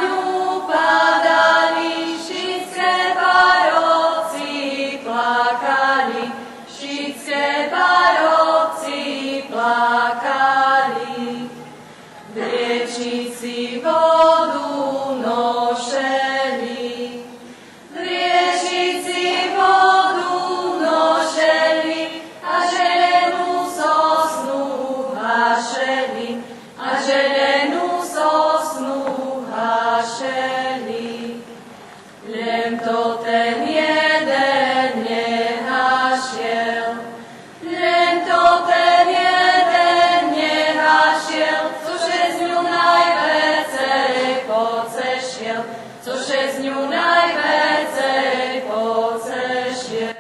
nju padali, šicke parobci plakali, šicke parobci plakali. Vriječnici vodu nošeli, vriječnici vodu nošeli, a željenu sosnu hašeli, a željenu sosnu hašeli. Ljem to ten jeden nje hašel, ljem to ten jeden nje hašel, co še z nju najvecej pocešel, co še z nju najvecej pocešel.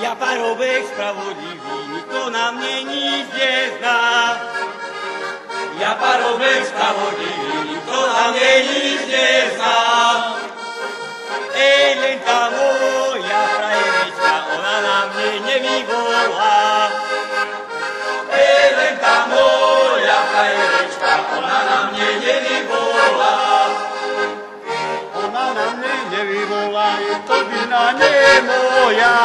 Ja parobek spravodljivi, nitko na mnje njic nje zna. Ja parobek spravodljivi, nitko na mnje njic nje zna. Ej, len ta moja frajerečka, ona na mnje nje vivola. Ej, len ta moja frajerečka, ona na mnje nje vivola. Ona na mnje nje vivola i to vina nje moja.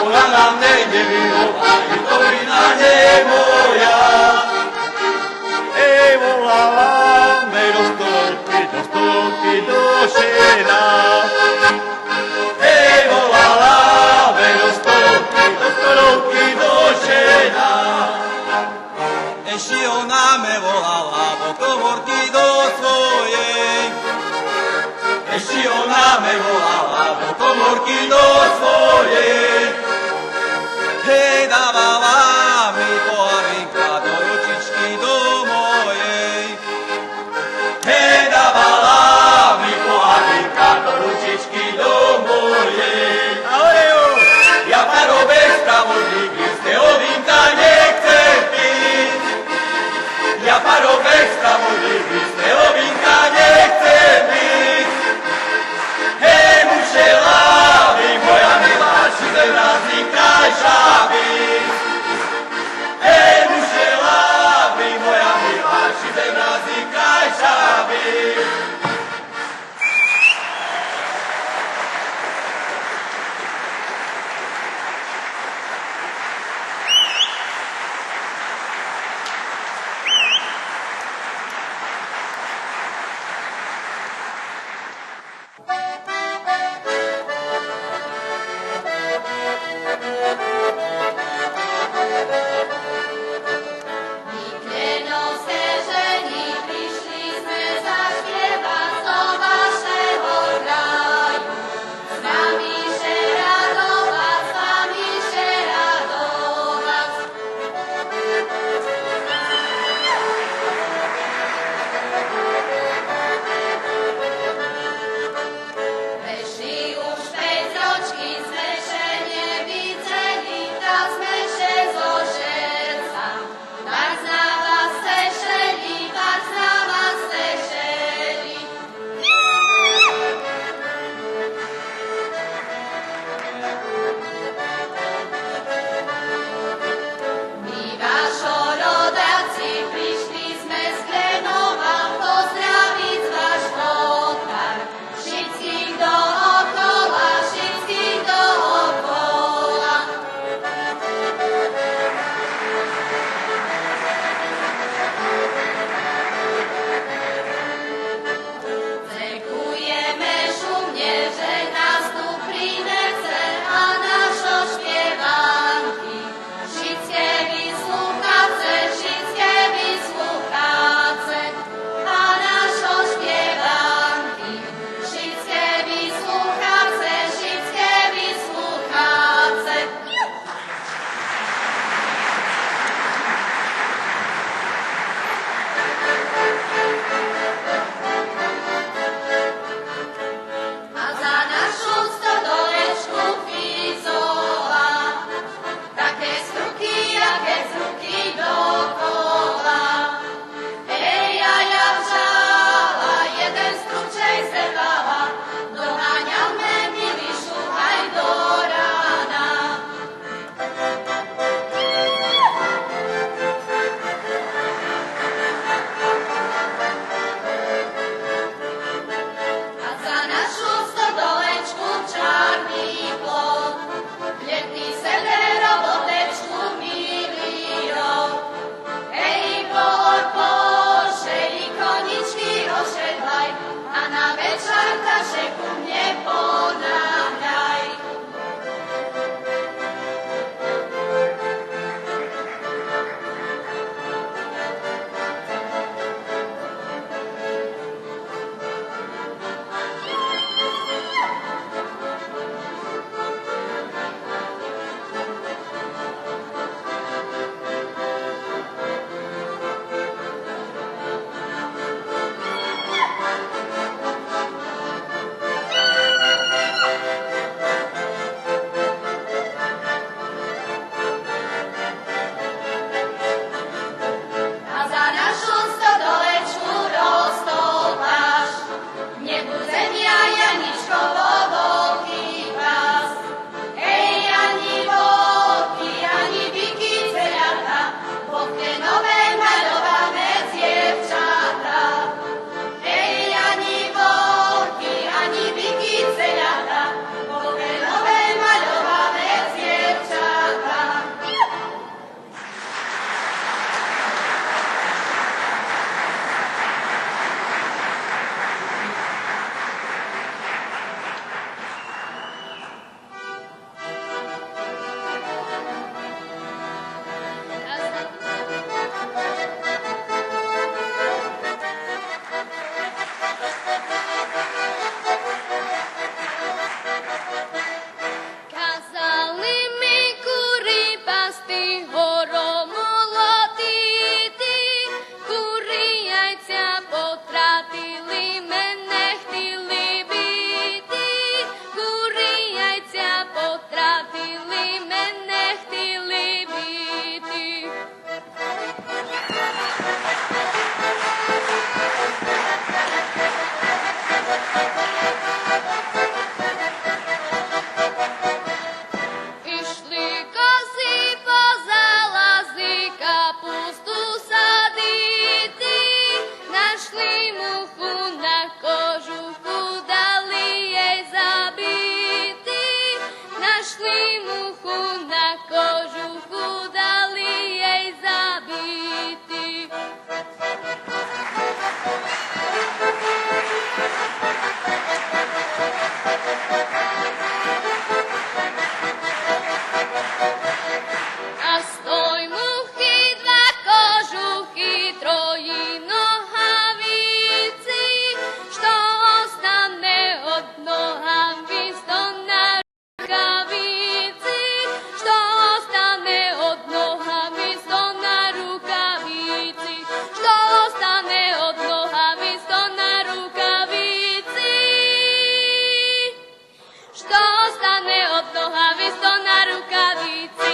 Ona mne nje milowa, i to wina nje moja. Ej, wolała me do stolki, do stolki, do sena. Ej, wolała me do stolki, do stolki, do sena. Ещи она ме волала до коморки до своєй. Ещи она ме волала до коморки до своєй. Гей, давала ми погаринка до ручички до моєй. Гей, давала ми погаринка до ручички до моєй. Alejo! Я паробек справодлїви, з тебом винка нє хцем пиц. Я паробек справодлїви, з тебом винка нє хцем пиц. Гей, мушела би моя мила, шицец мразинка й шабиц. Гей, мушела би моя мила, шицец мразинка й шабиц. А сто мухи, два кожухи, трої ногавици, што остане од ногави, сто на рукавици, што остане од ногави, сто на рукавици, што остане од ногави, сто на рукавици. Што остане од ногави, сто на рукавици.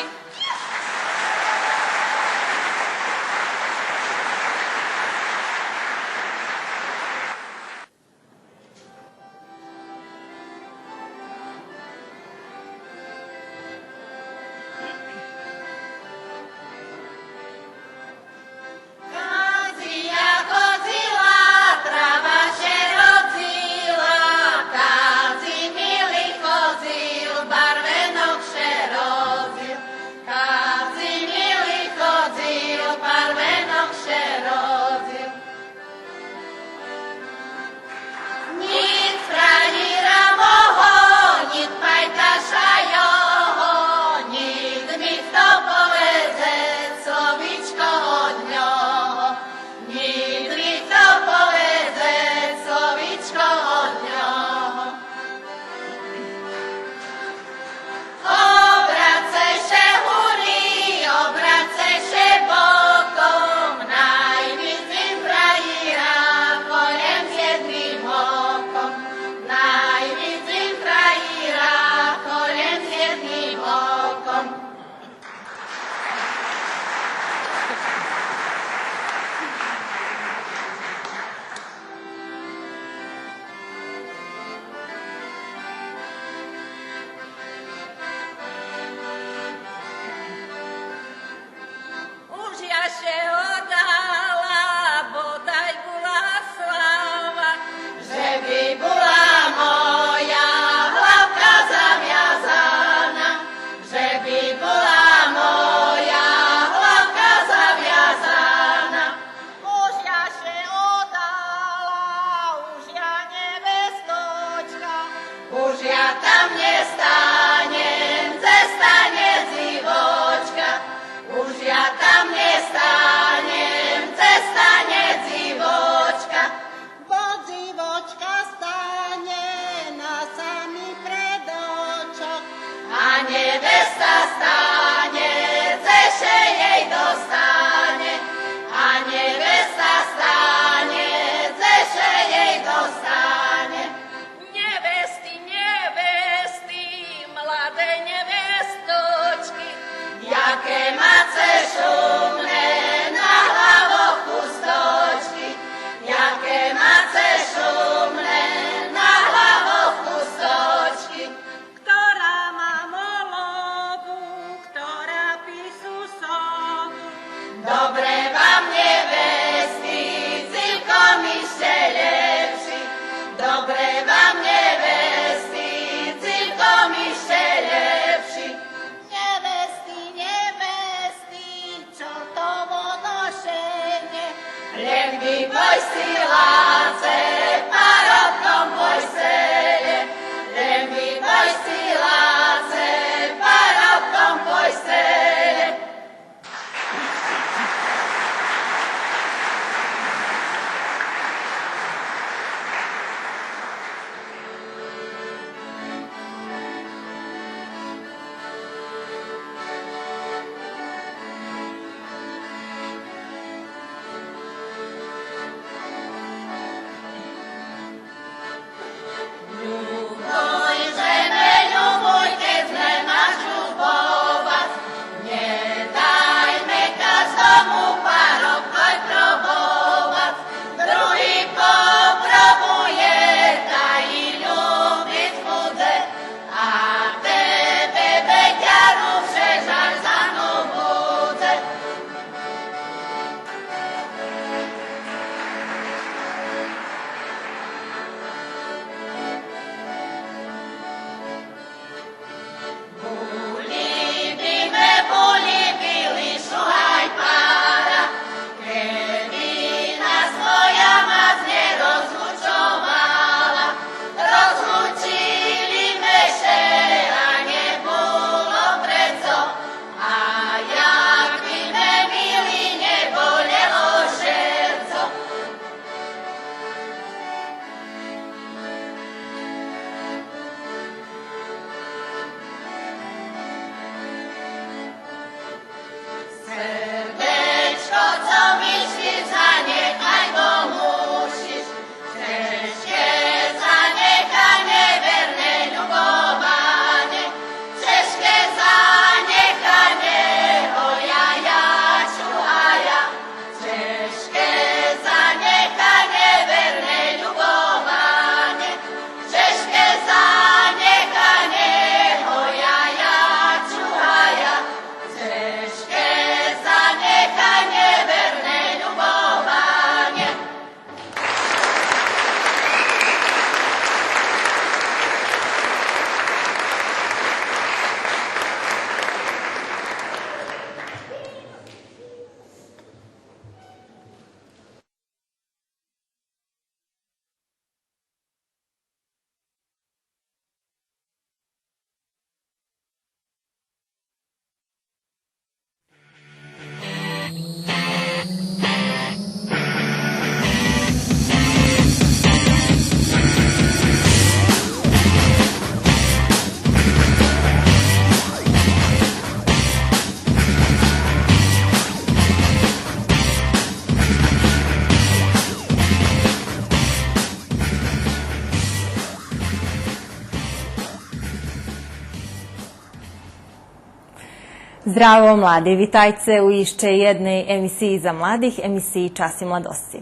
Здраво, млади! Витайце у ище єдней емисиї за младих, емисиї Часи младосци.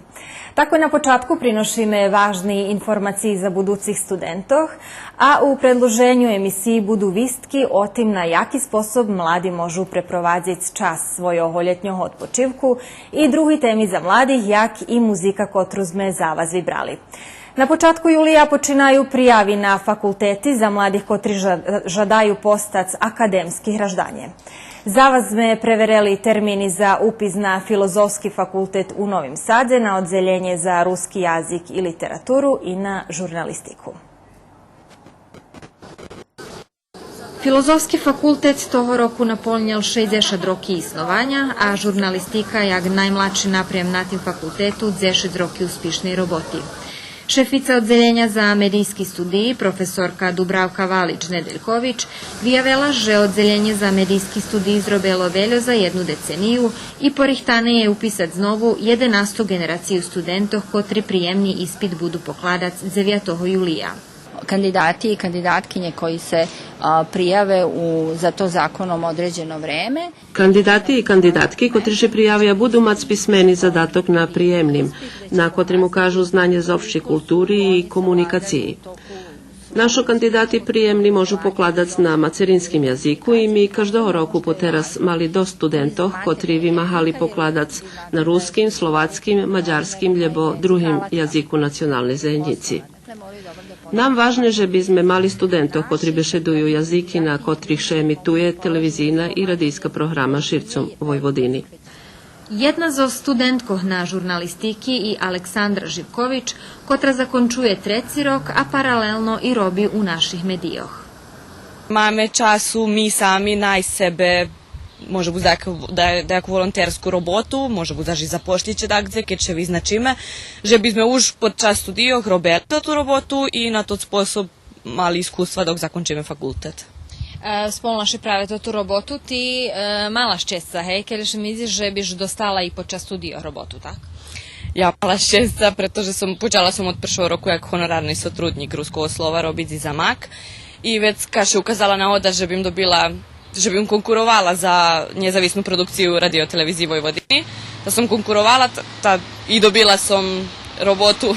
Такой на початку приношиме важни информациї за будуцих студентох, а у предлуженю емисиї буду вистки о тим на яки способ млади можу препровадзиц час свойого лєтнього одпочивку и други теми за младих, як и музика котру зме за вас вибрали. На початку юлия починаю прияви на факултети за младих котри жа-, жадаю постац академски гражданє. За вас зме преверели термини за упис на Филозофски факултет у Новим Садзе, на Оддзелєнє за руски язик и литературу и на журналистику. Филозофски факултет того року наполнєл шейдзешат роки иснованя, а журналистика як наймладши напрям на тим факултету дзешец роки успишней роботи. Шефица Оддзелєня за медийски студиї, професорка Дубравка Валич-Неделькович, виявела же Оддзелєнє за медийски студиї зробело вельо за єдну децению и порихтане є уписац знову єденасту ґенерацию студентох котри приємни испит буду покладац дзевятого юлия. Кандидати и кандидаткинє кои ше, а, прияве у, за то законом одредзено време. Кандидати и кандидатки котри ше приявя буду мац писмени задаток на приємним, на котрим укажу знанє з общей култури и комуникациї. Нашо кандидати приємни можу покладац на мацеринским язику и ми каждого року потераз мали досц студентох котри вимагали покладац на руским, словацким, мадярским лєбо другим язику националней заєднїци. Нам важне же би зме мали студентох котри бешедую язики на котрих ше емитує телевизийна и радийска програма ширцом Войводини. Єдна зоз студенткох на журналистики и Александра Живкович, котра закончує треци рок, а паралелно и роби у наших медийох. Маме часу ми сами найсц себе, може буц даяку, да-, даяку волонтерску роботу, може буц аж и запошлїце дагдзе, кед ше визначиме, же би зме уж под час студийох робели тоту роботу и на тот способ мали искуства док закончиме факултет. Е, спомнала ши праве тоту роботу, ти, е, мала щесца, гей, кед ше ми видзи же биш достала и под час студийох роботу, так? Я мала щесца, прето же сом, почала сом од першого року як гонорарни сотруднїк Руского слова робиц и за МАК. И вецка ше указала нагода же бим добила, же бим конкуровала за нєзависну продукцию Радио-телевизиї Войводини. Та сом конкуровала, та, та и добила сом роботу,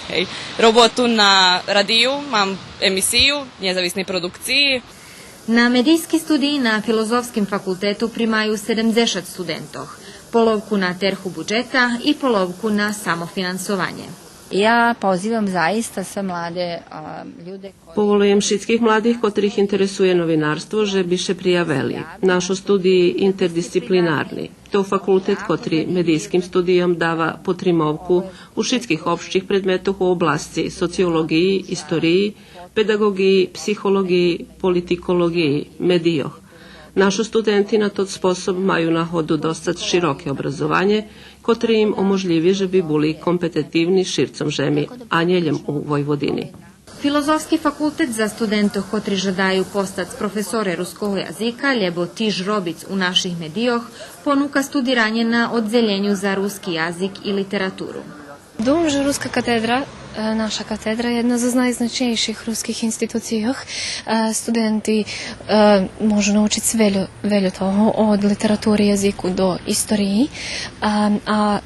гей, роботу на радию, мам емисию нєзависней продукциї. На медийски студиї на Филозофским факултету примаю седемдзешат студентох, половку на терху буджета и половку на самофинансованє. Я позивам заиста све младе, а, люде кои... Поволуєм шицких младих котрих интересує новинарство же би ше приявели. Нашо студиї интердисциплинарни. То факултет котри медийским студийом дава потримовку у шицких общих предметох у обласци социолоґиї, историї, педаґоґиї, психолоґиї, политиколоґиї, медийох. Нашо студенти на тот способ маю нагоду достац широке образованє, котре им оможлїви же би були компетентивни ширцом жеми, а нє лєм у Войводини. Филозофски факултет за студентох котри жадаю постац професоре руского язика, лєбо тиж робиц у наших медийох, понука студиранє на Оддзелєню за руски язик и литературу. Думам же Руска катедра, е, наша катедра, єдна зоз найзначнєйших руских институцийох. Е, студенти, е, можу научиц вельо, вельо того, од литератури, язику до историї. А, а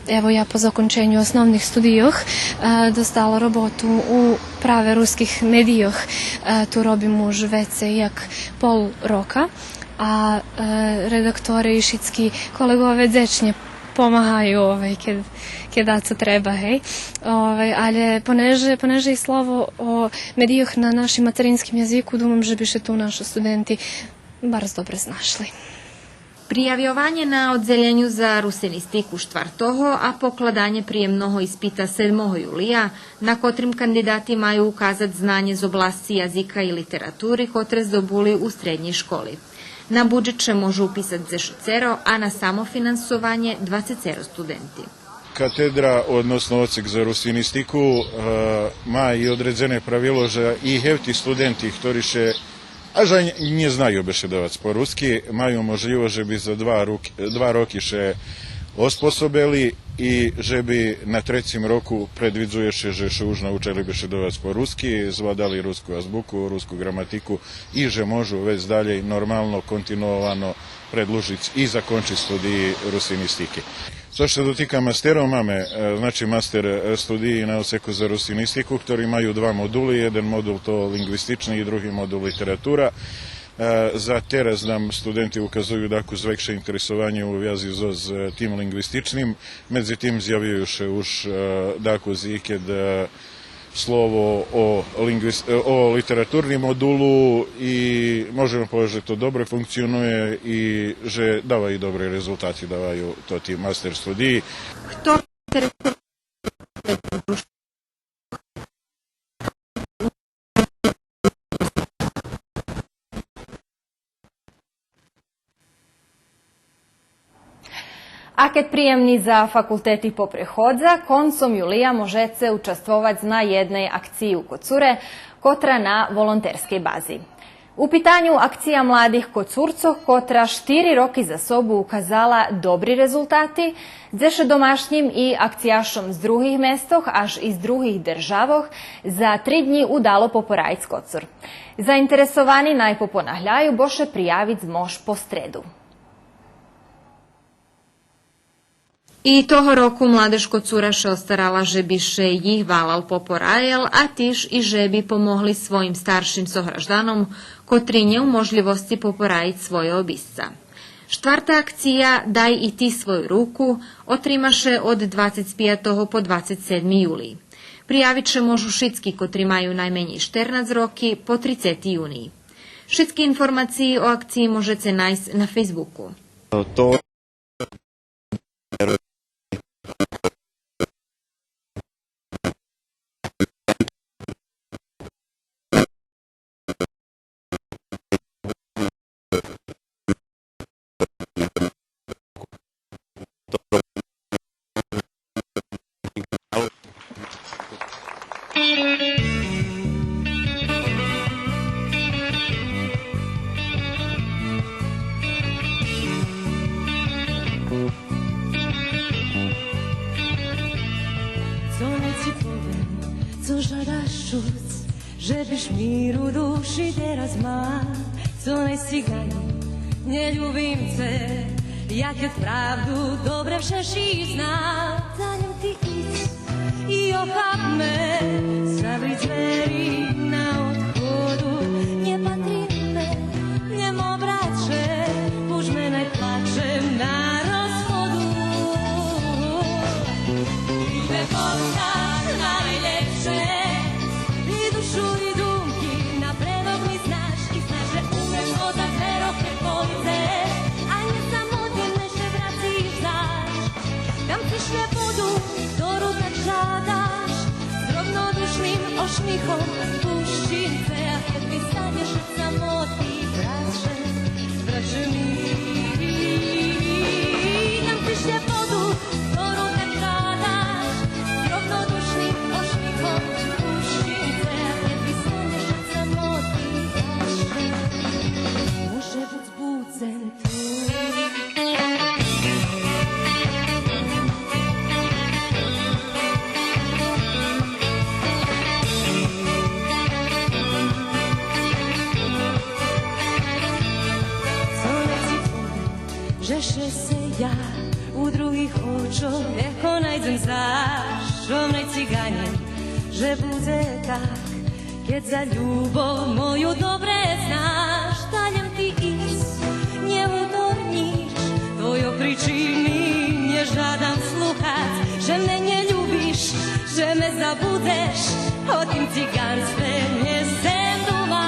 ево, я по законченю основних студийох, е, достала роботу у праве руских медийох. Е, ту робим уж вецей як пол рока, а, е, редактори и шицки колеґове дзечнє помагаю, овай, кед, кед дацо треба, гей. Овай, алє понеже, понеже и слово о медийох на нашим материнским язику, думам же би ше ту нашо студенти барз добре знашли. Приявйованє на Оддзелєню за русинистику штвартого, а покладанє приємного испита седмого юлия, на котрим кандидати маю указац знанє з обласци язика и литератури котре здобули у штреднєй школи. На буджет ше можу уписац дзешицеро, а на самофинансованє двацецеро студенти. Катедра, односно одсек за русинистику, е, ма и одредзене правило же и гевти студенти хтори ше, а же нє знаю бешедовац по руски, маю можлївосц же би за два рок-, два роки ше Оспособели и же би на трецим року, предвидзує ше же ше уж научели бешедовац по руски, звладали руску азбуку, руску граматику и же можу вец далєй нормално, континуовано предлужиц и закончиц студиї русинистики. Цо ше дотика мастерох, маме, е, значи, мастер, е, студиї на одсеку за русинистику, хтори маю два модули, єден модул то линґвистични и други модул литература. Е, за тераз нам студенти указую дакус векше интересованє у вязи зоз, е, тим линґвистичним. Медзитим зявюю ше уж, е, дакус и кед, е, слово о линґвис-, е, о литературним модулу и можеме повесц же то добре функционує и же даваю добри резултати, даваю тоти мастер студиї. Хто А кед приємни за факултети попреходза, концом юлия можеце участвовац на єдней акциї у Коцуре, котра на волонтерскей бази. У питаню акция младих Коцурцох, котра штири роки за собу указала добри резултати, дзе ше домашнїм и акцияшом з других местох, аж и з других державох, за три днї удало попораїц Коцур. Заинтересовани най попонагляю, бо ше приявиц мож по стреду. И того року младеж Коцура ше остарала же би ше їх валал попораєл, а тиж и же би помогли своїм старшим согражданом, котри нє у можлївосци попораїц свойо обисца. Штварта акция Дай и ти свою руку отрима ше од двацец пиятого по двацец седми юлий. Приявиц ше можу шицки котри маю найменєй штернац роки по трицети юний. Шицки информациї о акциї можеце найсц на Фейсбуку. То Цо най ци повем, цо жадаш чуц, же биш мир у души тераз мал, цо най ци ганїм, нє любим це, як правду добре вше ши знал. Дай лєм ти исц и охап ме, сам рицери на одходу, нє патри ме, нє мо братче, уж ме най плаче на розходу. Ти ме познаш найлєпше, и душу, и думки, напредок ми знаш, и знаш же умем одаз верох кед пойдзе, а нє самотин ме ше врациш заш. Дам ци шлєбоду, хтору так жадаш, з ровнодушним ошмихом пущим це, а кед ми станєш од самоти, братче, братче милий. Дам ци шлєбоду, хтору так жадаш, з ровнодушним ошмихом пущим це, а кед ми станєш од самоти, братче, може буц будзем ту. Цо най ци повем, же ше сея у других очох, легко найдзем заш, цо най ци ганїм, же будзе так, кед за любов мою добре знаш. Дай лєм ти исц, нє уторнїч, твойо причини нє жадам слухац, же ме нє любиш, же ме забудзеш, о тим циганстве нє сцем думац.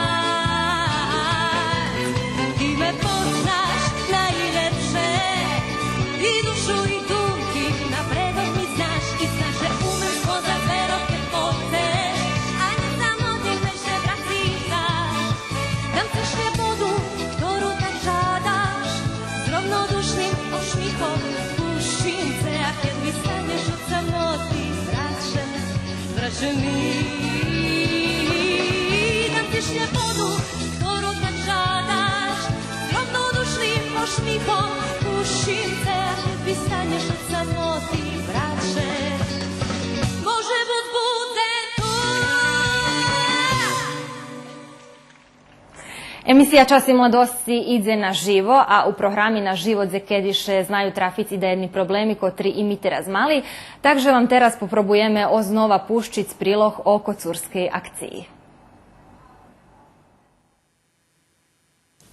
Ти ме познаш найлєпше, и душу, и думки, напредок ми знаш, и знаш же умем спозад верох кед пойдзеш, а нє самотин ме ше врациш заш. Дам ци шлєбоду, хтору так жадаш, з ровнодушним ошмихом пущим це, а кед ми станєш од самоти, братче, братче милий. Дам ци шлєбоду, хтору так жадаш, з ровнодушним ошмихом пущим це, а кед ми Станєш од самоти, браче, може буц будзе туга. Емисия Час и младосци идзе на живо, а у програми на живо дзекеди ше знаю трафиц и даєдни проблеми котри и ми тераз мали, так же вам тераз попробуєме ознова пущиц прилог о коцурскей акциї.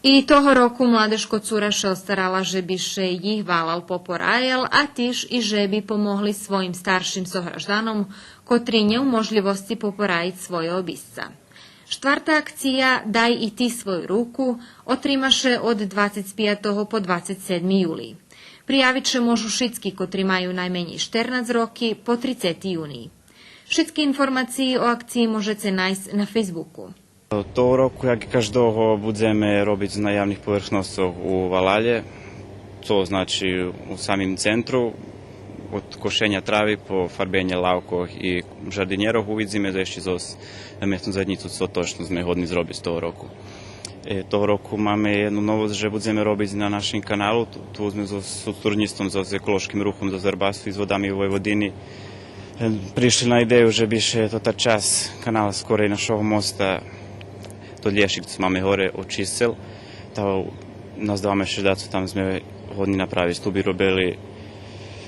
И того року Младеж Коцура ше остарала же би ше їх валал попораєл, а тиж и же би помогли своїм старшим согражданом, котри нє у можлївосци попораїц свойо обисца. Штварта акция Дай и ти свою руку отрима ше од двацец пиятого по двацец седми юлий. Приявиц ше можу шицки котри маю найменєй штернац роки по трицети юний. Шицки информациї о акциї можеце найсц на Фейсбуку. Того року, як и каждого, будземе робиц на явних поверхносцох у валалє, то значи у самим центру, од кошеня трави по фарбенє лавкох и жардинєрох, увидзиме зешти зоз местну заєднїцу цо точно зме годни зробиц того року. Е, того року маме єдну новосц же будземе робиц на нашим каналу, ту, ту зме зоз сутруднїцтвом зоз Еколошким рухом зоз Вербасу и з Водами Войводини, е, пришли на идею же би ше тота часц канала скорей нашого моста, тот лєшик цо маме горе, очисцел, та наздаваме ше же дацо там зме годни направиц. Ту би робели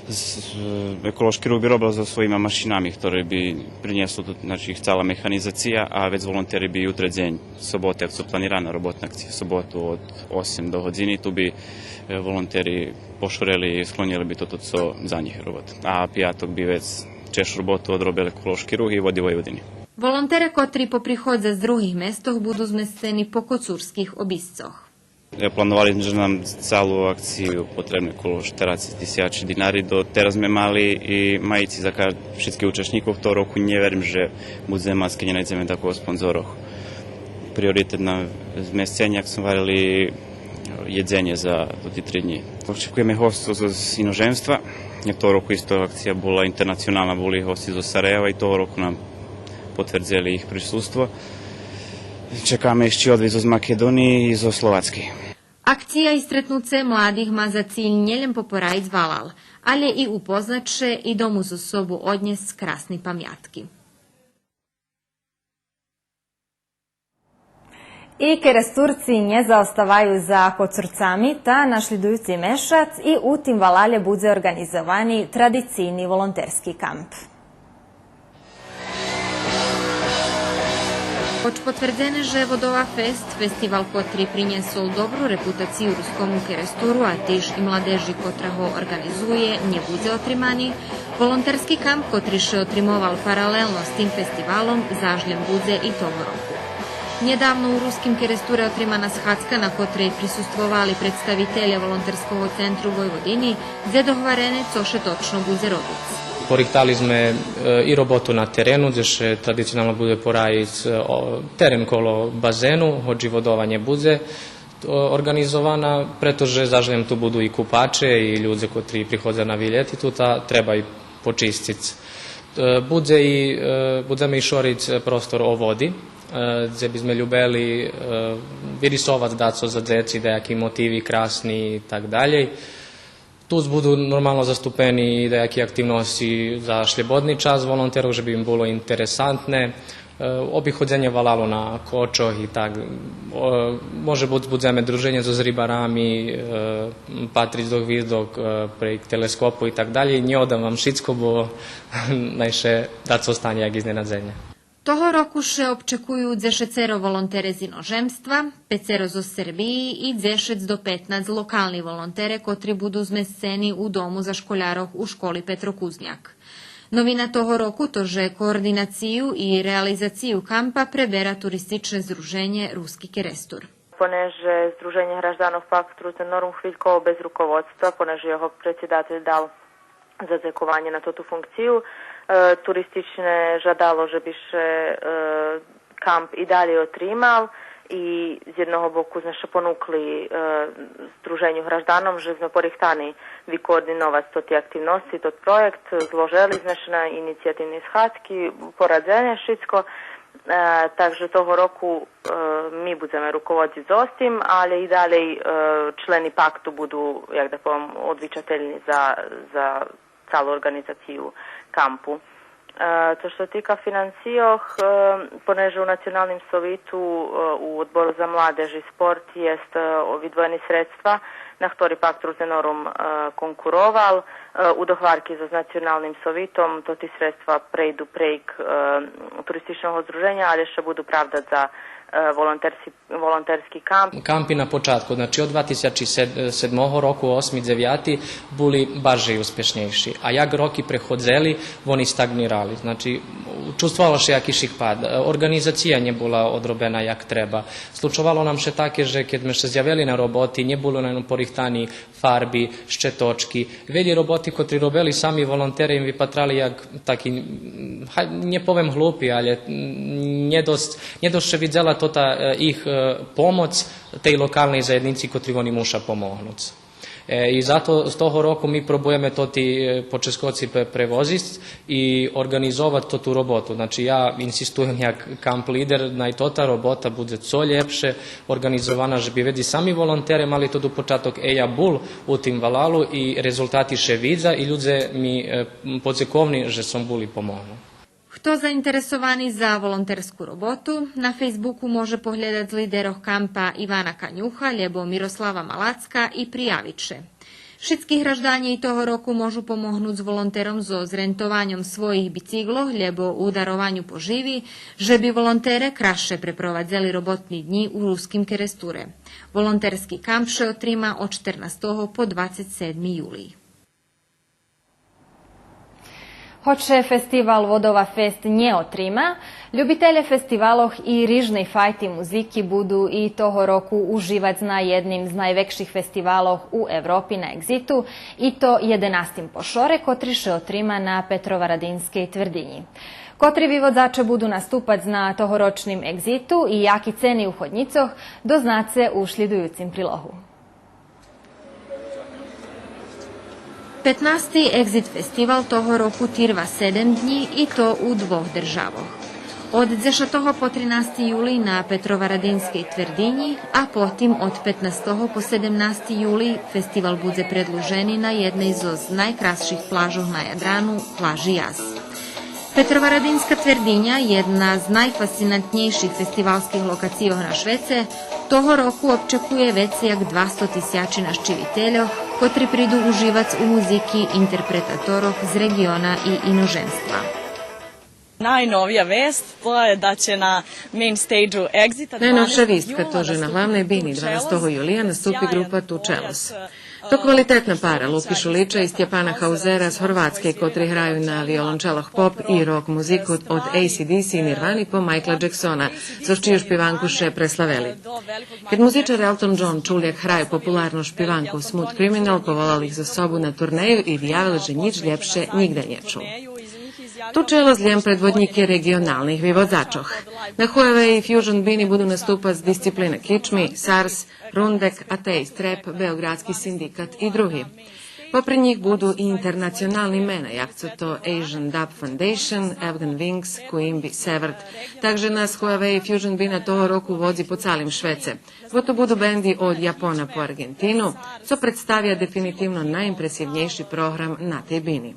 з-, з-, Еколошки рух би робел зоз своїма машинами, хтори би принєсли ту, значи, цала механизация, а вец волонтери би ютре дзень, собота, як цо планирана роботна акция, соботу од осем до годзини, ту би, е, волонтери пошорели и склонєли би тото цо за нїх робота. А пияток би вец чежшу роботу одробел Еколошки рух и Води Войводини. Волонтере котри поприходза з других местох буду змесцени по коцурских обисцох. Е, плановали зме же нам за цалу акцию потребне коло штерацец тисячи динари. До тераз зме мали и маїци за каж-, шицких учашнїкох. Того року нє верим же будземе мац, кед нє найдземе такого спонзорох. Приоритет на змесценя, як зме гварели, єдзенє за тоти три днї. Очекуєме госцох з, з иножемства. Як того року исто акция була интернационална, були госци зоз Сараєва и того року нам потвердзели їх присуство. Чекаме ище одвит зоз Македониї и зоз Словацкей. Акция и стретнуце младих ма за циль нє лєм попораїц валал, алє и упознац ше и дому зоз собу однєсц красни памятки. И Керестурци нє заоставаю за Коцурцами, та нашлїдуюци мешац и у тим валалє будзе орґанизовани традицийни волонтерски камп. Хоч потвердзене же Водова фест, фестивал котри принєсол добру репутацию Рускому Керестуру, а тиж и младежи котра го орґанизує, нє будзе отримани, волонтерски камп котри ше отримовал паралелно з тим фестивалом заш лєм будзе и того року. Нєдавно у Руским Керестуре отримана схадзка, на котрей присуствовали представителє Волонтерского центру Войводини, дзе догварене цо ше точно будзе робиц. Порихтали зме, е, и роботу на терену, дзе ше традиционално будзе пораїц, е, о, терен коло базену, гоч и Водова нє будзе, о, орґанизована, прето же заш лєм ту буду и купаче, и людзе котри приходза на вилєти ту, та треба и почисциц. Е, будзе и, е, будземе и шориц простор о води, е, дзе би зме любели, е, вирисовац дацо за дзеци, даяки мотиви красни и так далєй. Ту будут нормално заступени и даяки активносци за шлєбодни час волонтерох, же би им було интересантне. Е, обиходзенє валалу на кочох и так. Е, може буц будземе друженє зоз рибарами, е, патриц до гвиздок, е, прейґ телескопу и так далєй. Нє одам вам шицко, бо най ше дацо остане як изненадзенє. Того року ше обчекую дзешецеро волонтере з иножемства, пецеро зоз Сербиї и дзешец до петнац локални волонтере котри буду змесцени у дому за школярох у школи Петро Кузмяк. Новина того року то же координацию и реализацию кампа пребера Туристичне здруженє Руски Керестур. Понеже Здруженє гражданох Пакт Русен Норм хвильково без руководства, понеже його предсидатель дал задзекованє на тоту функцию, е, Туристичне жадало же би ше, е, камп и далєй отримал и з єдного боку зме ше понукли, е, Здруженю гражданом же зме порихтани викоординовац тоти активносци, тот проєкт, зложели зме ше на инициятивни схадзки, порадзене шицко, Е, так же того року, е, ми будземе руководзиц зоз тим, але и далєй, е, члени пакту буду, як да повем, одвичательни за, за цалу орґанизацию кампу. Е, цо ше тика финансийох, е, понеже у Националним совиту, е, у Одбору за младеж и спорт єст, е, видвоєни средства, на хтори Пакт Рудзенорум, е, конкуровал, е, у догварки зоз Националним совитом, тоти средства прейду прейґ, е, туристичного здруженя, але ше буду правдац за, е, волонтерски, волонтерски камп. Кампи на початку, значи, од два тисячи седмого року, осми, дзевяти, були барже успешнєйши. А як роки преходзели, вони стаґнирали. Значи, чувствовало ше якишик пад. Е, орґанизация нє була одробена як треба. Случовало нам ше таке же кед зме ше зявели на роботи, нє були нам порихтани фарби, щеточки. Велї роботи котри робели сами волонтере им випатрали як таки, м, га-, нє повем глупи, але, м, нє досц, нє досц ше видзела тота, е, их, е, помоц тей локалней заєднїци котри вони муша помогнуц. Е, и зато з того року ми пробуєме тоти, е, поческоци пре-, превозисц и орґанизовац тоту роботу. Значи, я инсистуєм як камп лидер, най тота робота будзе цо лєпше орґанизована, же би вец и сами волонтере мали тот початок, е, я бул у тим валалу и резултати ше видза и людзе ми, е, подзековни же сом бул и помогнул. Хто заинтересовани за волонтерску роботу, на Фейсбуку може поглєдац лидерох кампа Ивана Канюха лєбо Мирослава Малацка и приявиц ше. Шицки гражданє и того року можу помогнуц волонтером зоз рентованьом своїх бициґлох лєбо у дарованю поживи, же би волонтере красше препровадзели роботни днї у Руским Керестуре. Волонтерски камп ше отрима од штернастого по двацец седми юлий. Гоч ше фестивал Водова фест нє отрима, любителє фестивалох и рижней файти музики буду и того року уживац на єдним з найвекших фестивалох у Европи, на Еґзиту, и то єденастим по шоре, котри ше отрима на Петроварадинскей твердинї. Котри виводзаче буду наступац на тогорочним Еґзиту и яки цени уходнїцох, дознаце у шлїдуюцим прилогу. Петнасти Еґзит фестивал того року тирва седем днї, и то у двох державох. Од дзешатого по тринасти юлий на Петроварадинскей твердинї, а потим од петнастого по седемнасти юлий фестивал будзе предлужени на єдней зоз найкрасших плажох на Ядрану, плажи Яз. Петроварадинска твердиня, єдна з найфасцинантнєйших фестивалских локацийох на швеце, того року обчекує вецей як двасто тисячи нащивительох, котри приду уживац у музики интерпретаторох з реґиона и иножемства. Najnovija vest, to je da će na main stage-u Exita Найновша вистка то же на главней бини дванастого юлия наступи ґрупа Ту Челос. То квалитетна пара Луки Шулича и Стєпана Хаузера з Горватскей, котри граю на виолончелох поп и рок музику од A C D C и Нирвани по Майкла Джексона, зоз чию шпиванку ше преславели. Кед музичар Елтон Джон чул як граю популарну шпиванку Smooth Criminal, поволал их зоз собу на турнею и виявел же нїч лєпше нїґда нє чул. Ту Челос лєм предводнїки реґионалних виводзачох. На Хуавеї Фюжн бини буду наступац Дисциплина кичми, Сарс, Рундек, Атеист реп, Беоґрадски синдикат и други. Попри нїх буду и интернационални мена, як цо то Asian Dub Foundation, Afghan Wings, Куимби, Северт. Так же нас Хуавеї Фюжн бина того року водзи по цалим швеце. Бо ту буду бенди од Япона по Арґентину, цо представя дефинитивно найимпресивнєйши програм на тей бини.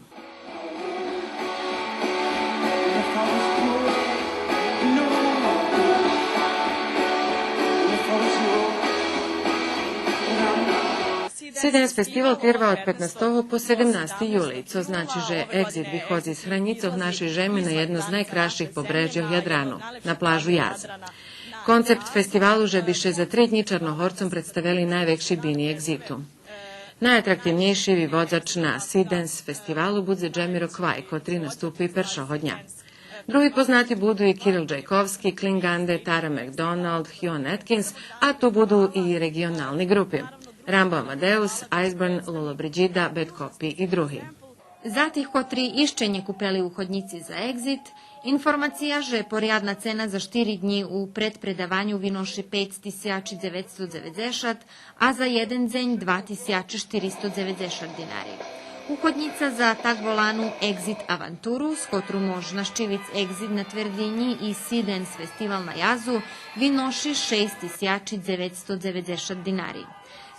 Sea Dance фестивал тирва од петнастого по седемнасти юлий, цо значи же Еґзит виходзи з гранїцох нашей жеми на єдно з найкрасших побрежйох Ядрану, на плажу Яз. Концепт фестивалу же би ше за три днї Чарногорцом представели найвекши бини Еґзиту. Найатрактивнєйши виводзач на Sea Dance фестивалу будзе Джемиро Квай, котри наступи першого дня. Други познати буду и Кирил Джайковски, Клин Ганде, Тара Макдоналд, Хюан Аткинс, а ту буду и реґионални ґрупи: Рамбо Амадеус, Айсберн, Лолобриджида, Бед Копи и други. За тих котри ище нє купели уходнїци за Еґзит, информация же порядна цена за штири днї у предпредаваню виноши пейц тисячи дзеветсто дзеведзешат, а за єден дзень два тисячи штиристо дзеведзешат динари. Уходнїца за так волану Екзит авантуру, з котру мож нащивиц Екзит на Твердїнї и Сиденс фестивал на Язу, виноши шейсц тисячи дзеветсто дзеведзешат динари.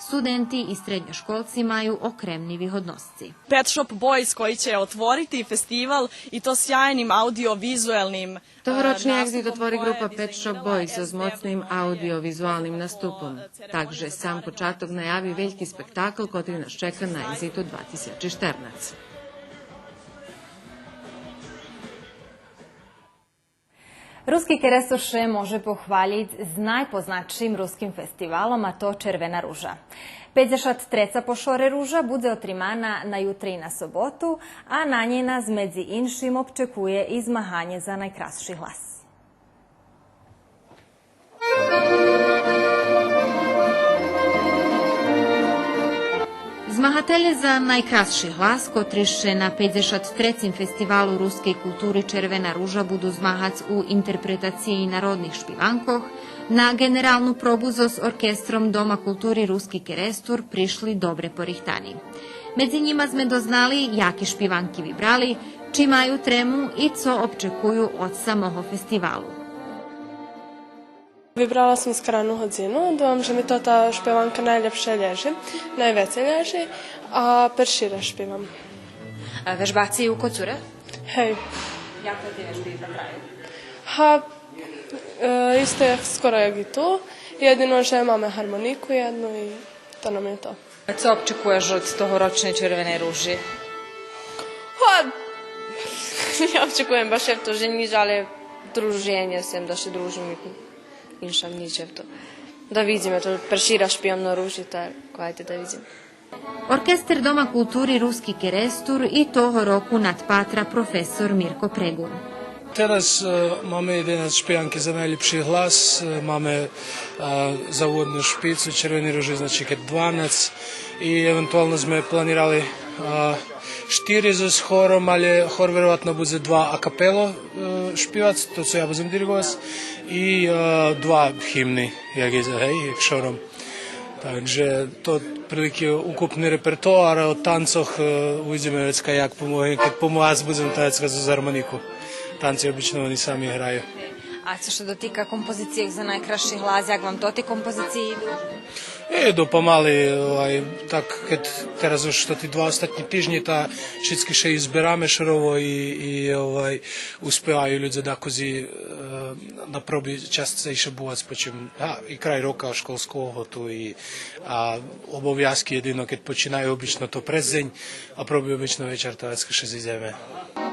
Студенти и средньошколци маю окремни вигодносци. Pet Shop Boys koji će otvoriti festival, i to sjajnim audiovizuelnim Тогорочни Екзит отвори ґрупа Pet Shop Boys зоз моцним аудио-визуалним наступом. Так же сам початок наяви вельки спектакл котри нас чека на Екзиту два тисячи штернац. Руски Керестур ше може похвалїц з найпознатшим руским фестивалом, а то Червена ружа. Пейдзешат треца по шоре ружа будзе отримана на ютре и на соботу, а на нєй нас, медзи иншим, обчекує и змаганє за найкрасши глас. Змагателє за найкрасши глас, котри ше на пейдзешат трецим фестивалу рускей култури Червена ружа буду змагац у интерпретациї народних шпиванкох, на ґенералну пробу зоз оркестром Дома култури Руски Керестур пришли добре порихтани. Медзи нїма зме дознали яки шпиванки вибрали, чи маю трему и цо обчекую од самого фестивалу. Вибрала сом Скарану годзину, думам же ми тота шпиванка найлєпше лєжи, найвецей лєжи, а перши раз шпивам. А вежбаце и у Коцуре? Гей. Як тоти вежби виглєдаю? Га, е, исто як скоро як и ту, єдино же маме гармонику єдну и то нам є то. А цо очекуєш од тогорочней Червеней ружи? Па, я очекуєм баш євто же нїч, але друженє сем, да ше дружим и иншак нїч євто. Да видзиме, то перши раз шпивам на ружи, та квайте да видзиме. Оркестер Дома култури Руски Керестур и того року надпатра професор Мирко Преґун. Тераз, е, маме єденац шпиванки за найлєпши глас, е, маме, е, заводну шпицу Червени ружи, значи, кед дванац, и евентуално зме планирали, е, штири зоз хором, але хор вероватно будзе два акапело, е, шпивац, то цо я будзем дириґовац, и, е, два гимни, як є, гей, як шором. Так же то прилики укупни репертоар, а о танцох, е, увидзиме вецка як помоге, кед помагац будзем танцовац зоз гармонику. Танци обично они сами граю. А цо ше дотика композицийох за найкрасши глас, як вам тоти композициї иду? Иду помали, овай, так, кед тераз уж тоти два остатнї тижнї, та шицки ше и збераме широко и, и, овай, успеваю людзе дакози, е, на проби частейше бувац, почим, а, и край рока школского ту и, а, обовязки єдино кед починаю, обично то през дзень, а проби обично вечар, та вецка ше зидземе.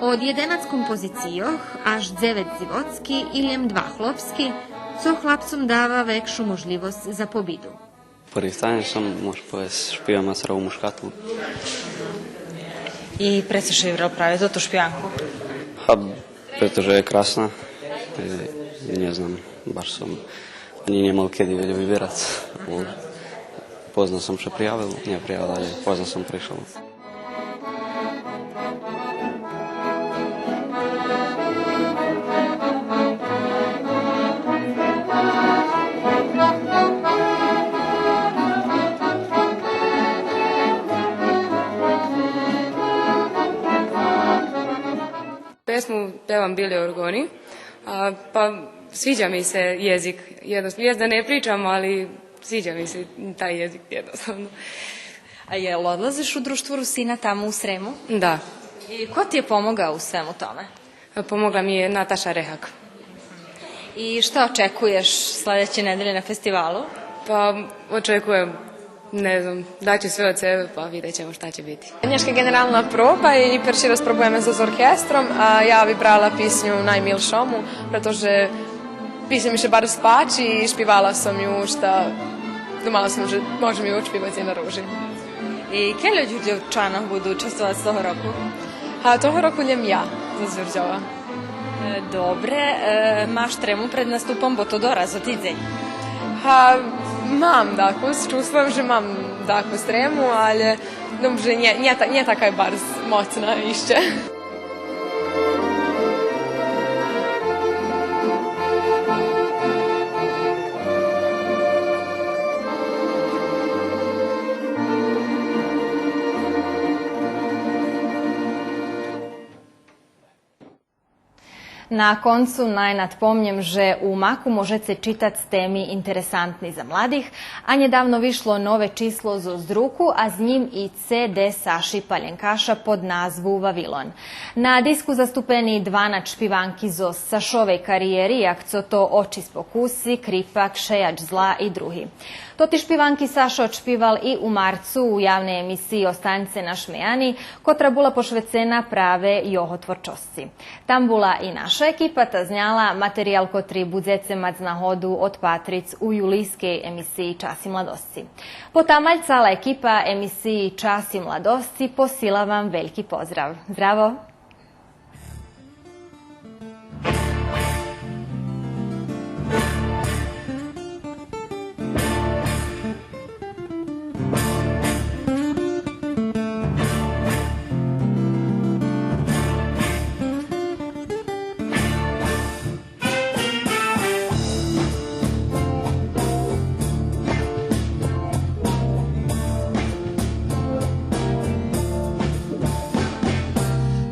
Од єденац композицийох аж дзевец дзивоцки и лєм два хлопски, цо хлапцом дава векшу можлївосц за побиду. Порихтани сом, мож повесц, шпивам Ацарову мушкату. И прецо ши вибрал праве тоту шпиванку? Ха, прето же є красна. Е, нє знам, баш сом нє, нємал кеди вельо виберац. Позно сом ше приявел, нє приявел, але позно сом пришол. Pesmu pevam Bili Orgoni, a, pa sviđa mi se jezik, jednostavno, jest da ne pričam, ali sviđa mi se taj jezik jednostavno. A jel odlaziš u Društvo Rusina tamo u Sremu? Da. I ko ti je pomogao u svemu tome? Pomogla mi je Nataša Rehak. I šta očekuješ sledeće nedelje na festivalu? Pa, očekujem, ne znam, daću sve od sebe, pa vidjet ćemo šta će biti. Nєшка ґенерална проба и перши раз пробуєме з, з оркестром, а я вибрала писню Наймилшому, прето же писня ми ше барз пачи и шпивала сом ю уж, та думала сом же можем ю уж шпивац и на ружи. И кельо Дюрдьовчанох буду участвовац того року? А того року лєм я зоз Дюрдьова. Е, добре, е, маш трему пред наступом, бо то дораз о тидзень. Га, мам дакус, чувствуєм же мам дакус трему, але думам же нє, нє та-, нє така барз моцна ище. На концу най надпомнєм же у Маку можеце читац теми интересантни за младих, а нєдавно вишло нове число зоз друку, а з нїм и CD Саши Паленкаша под назву Вавилон. На диску заступени дванац шпиванки зоз Сашовей кариєри, як цо то Очи спокуси, Крипа, Кшеяч зла и други. Тоти шпиванки Сашо одшпивал и у марцу у явней емисиї Останьце нашмеяни, котра була пошвецена праве його творчосци. Там була и наша екипа, та зняла материял котри будзеце мац нагоду одпатриц у юлийскей емисиї Часи младосци. Потамаль цала екипа емисиї Часи младосци посила вам вельки поздрав. Здраво!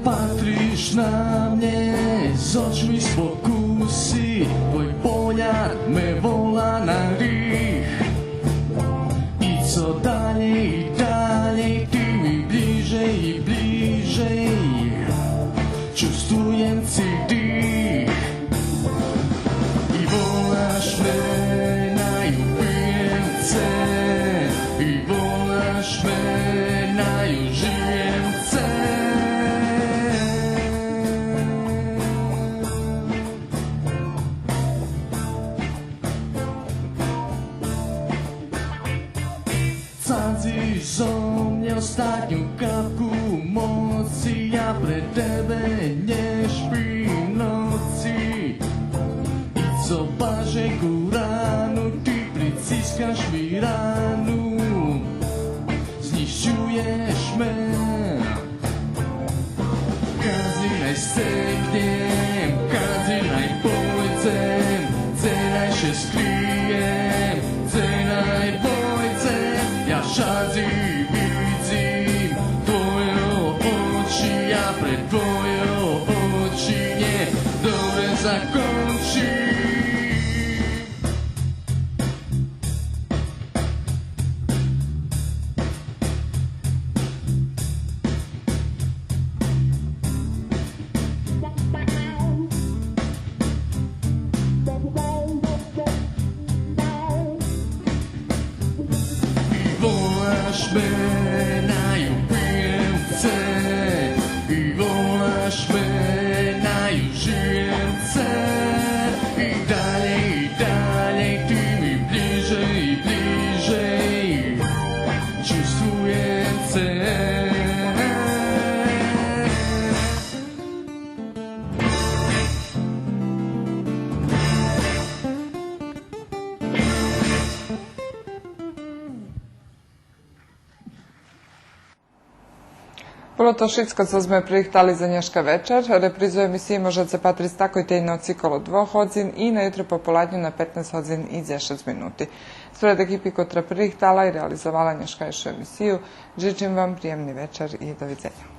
Патриш на мнє з очми спокуси, твой погляд ме вола на грих. И цо далєй и далєй, ти ми блїжей и блїжей. Чувствуєм ци дих. И волаш ме, най упиєм це. И волаш ме, най ужиєм це. Цадзиш зо мнє остатню капку моци, я пре тебе нє шпим ноци. И цо паджем ку рану, ти прицискаш ми рану, знїщуєш ме. Кадзи най сцекнєм, кадзи най пойдзем, дзе най ше скриєм, дзе най войдзем, я вшадзи видзим твойо очи, я пред твойо очи нє добре закончим. И волаш ме, най упиєм це, и волаш ме, най ужиєм це, и далєй, и далєй, ти ми блїжей, блїжей, чувствуєм це. Було то шицко цо зме пририхтали за нєшка вечар. Репризу емисиї можеце патриц такой тей ноци коло двох годзин и на ютро пополадню на петнац годзин и дзешец минути. Спред екипи котра пририхтала и реализовала нєшкайшу емисию, жичим вам приємни вечар и довидзеня.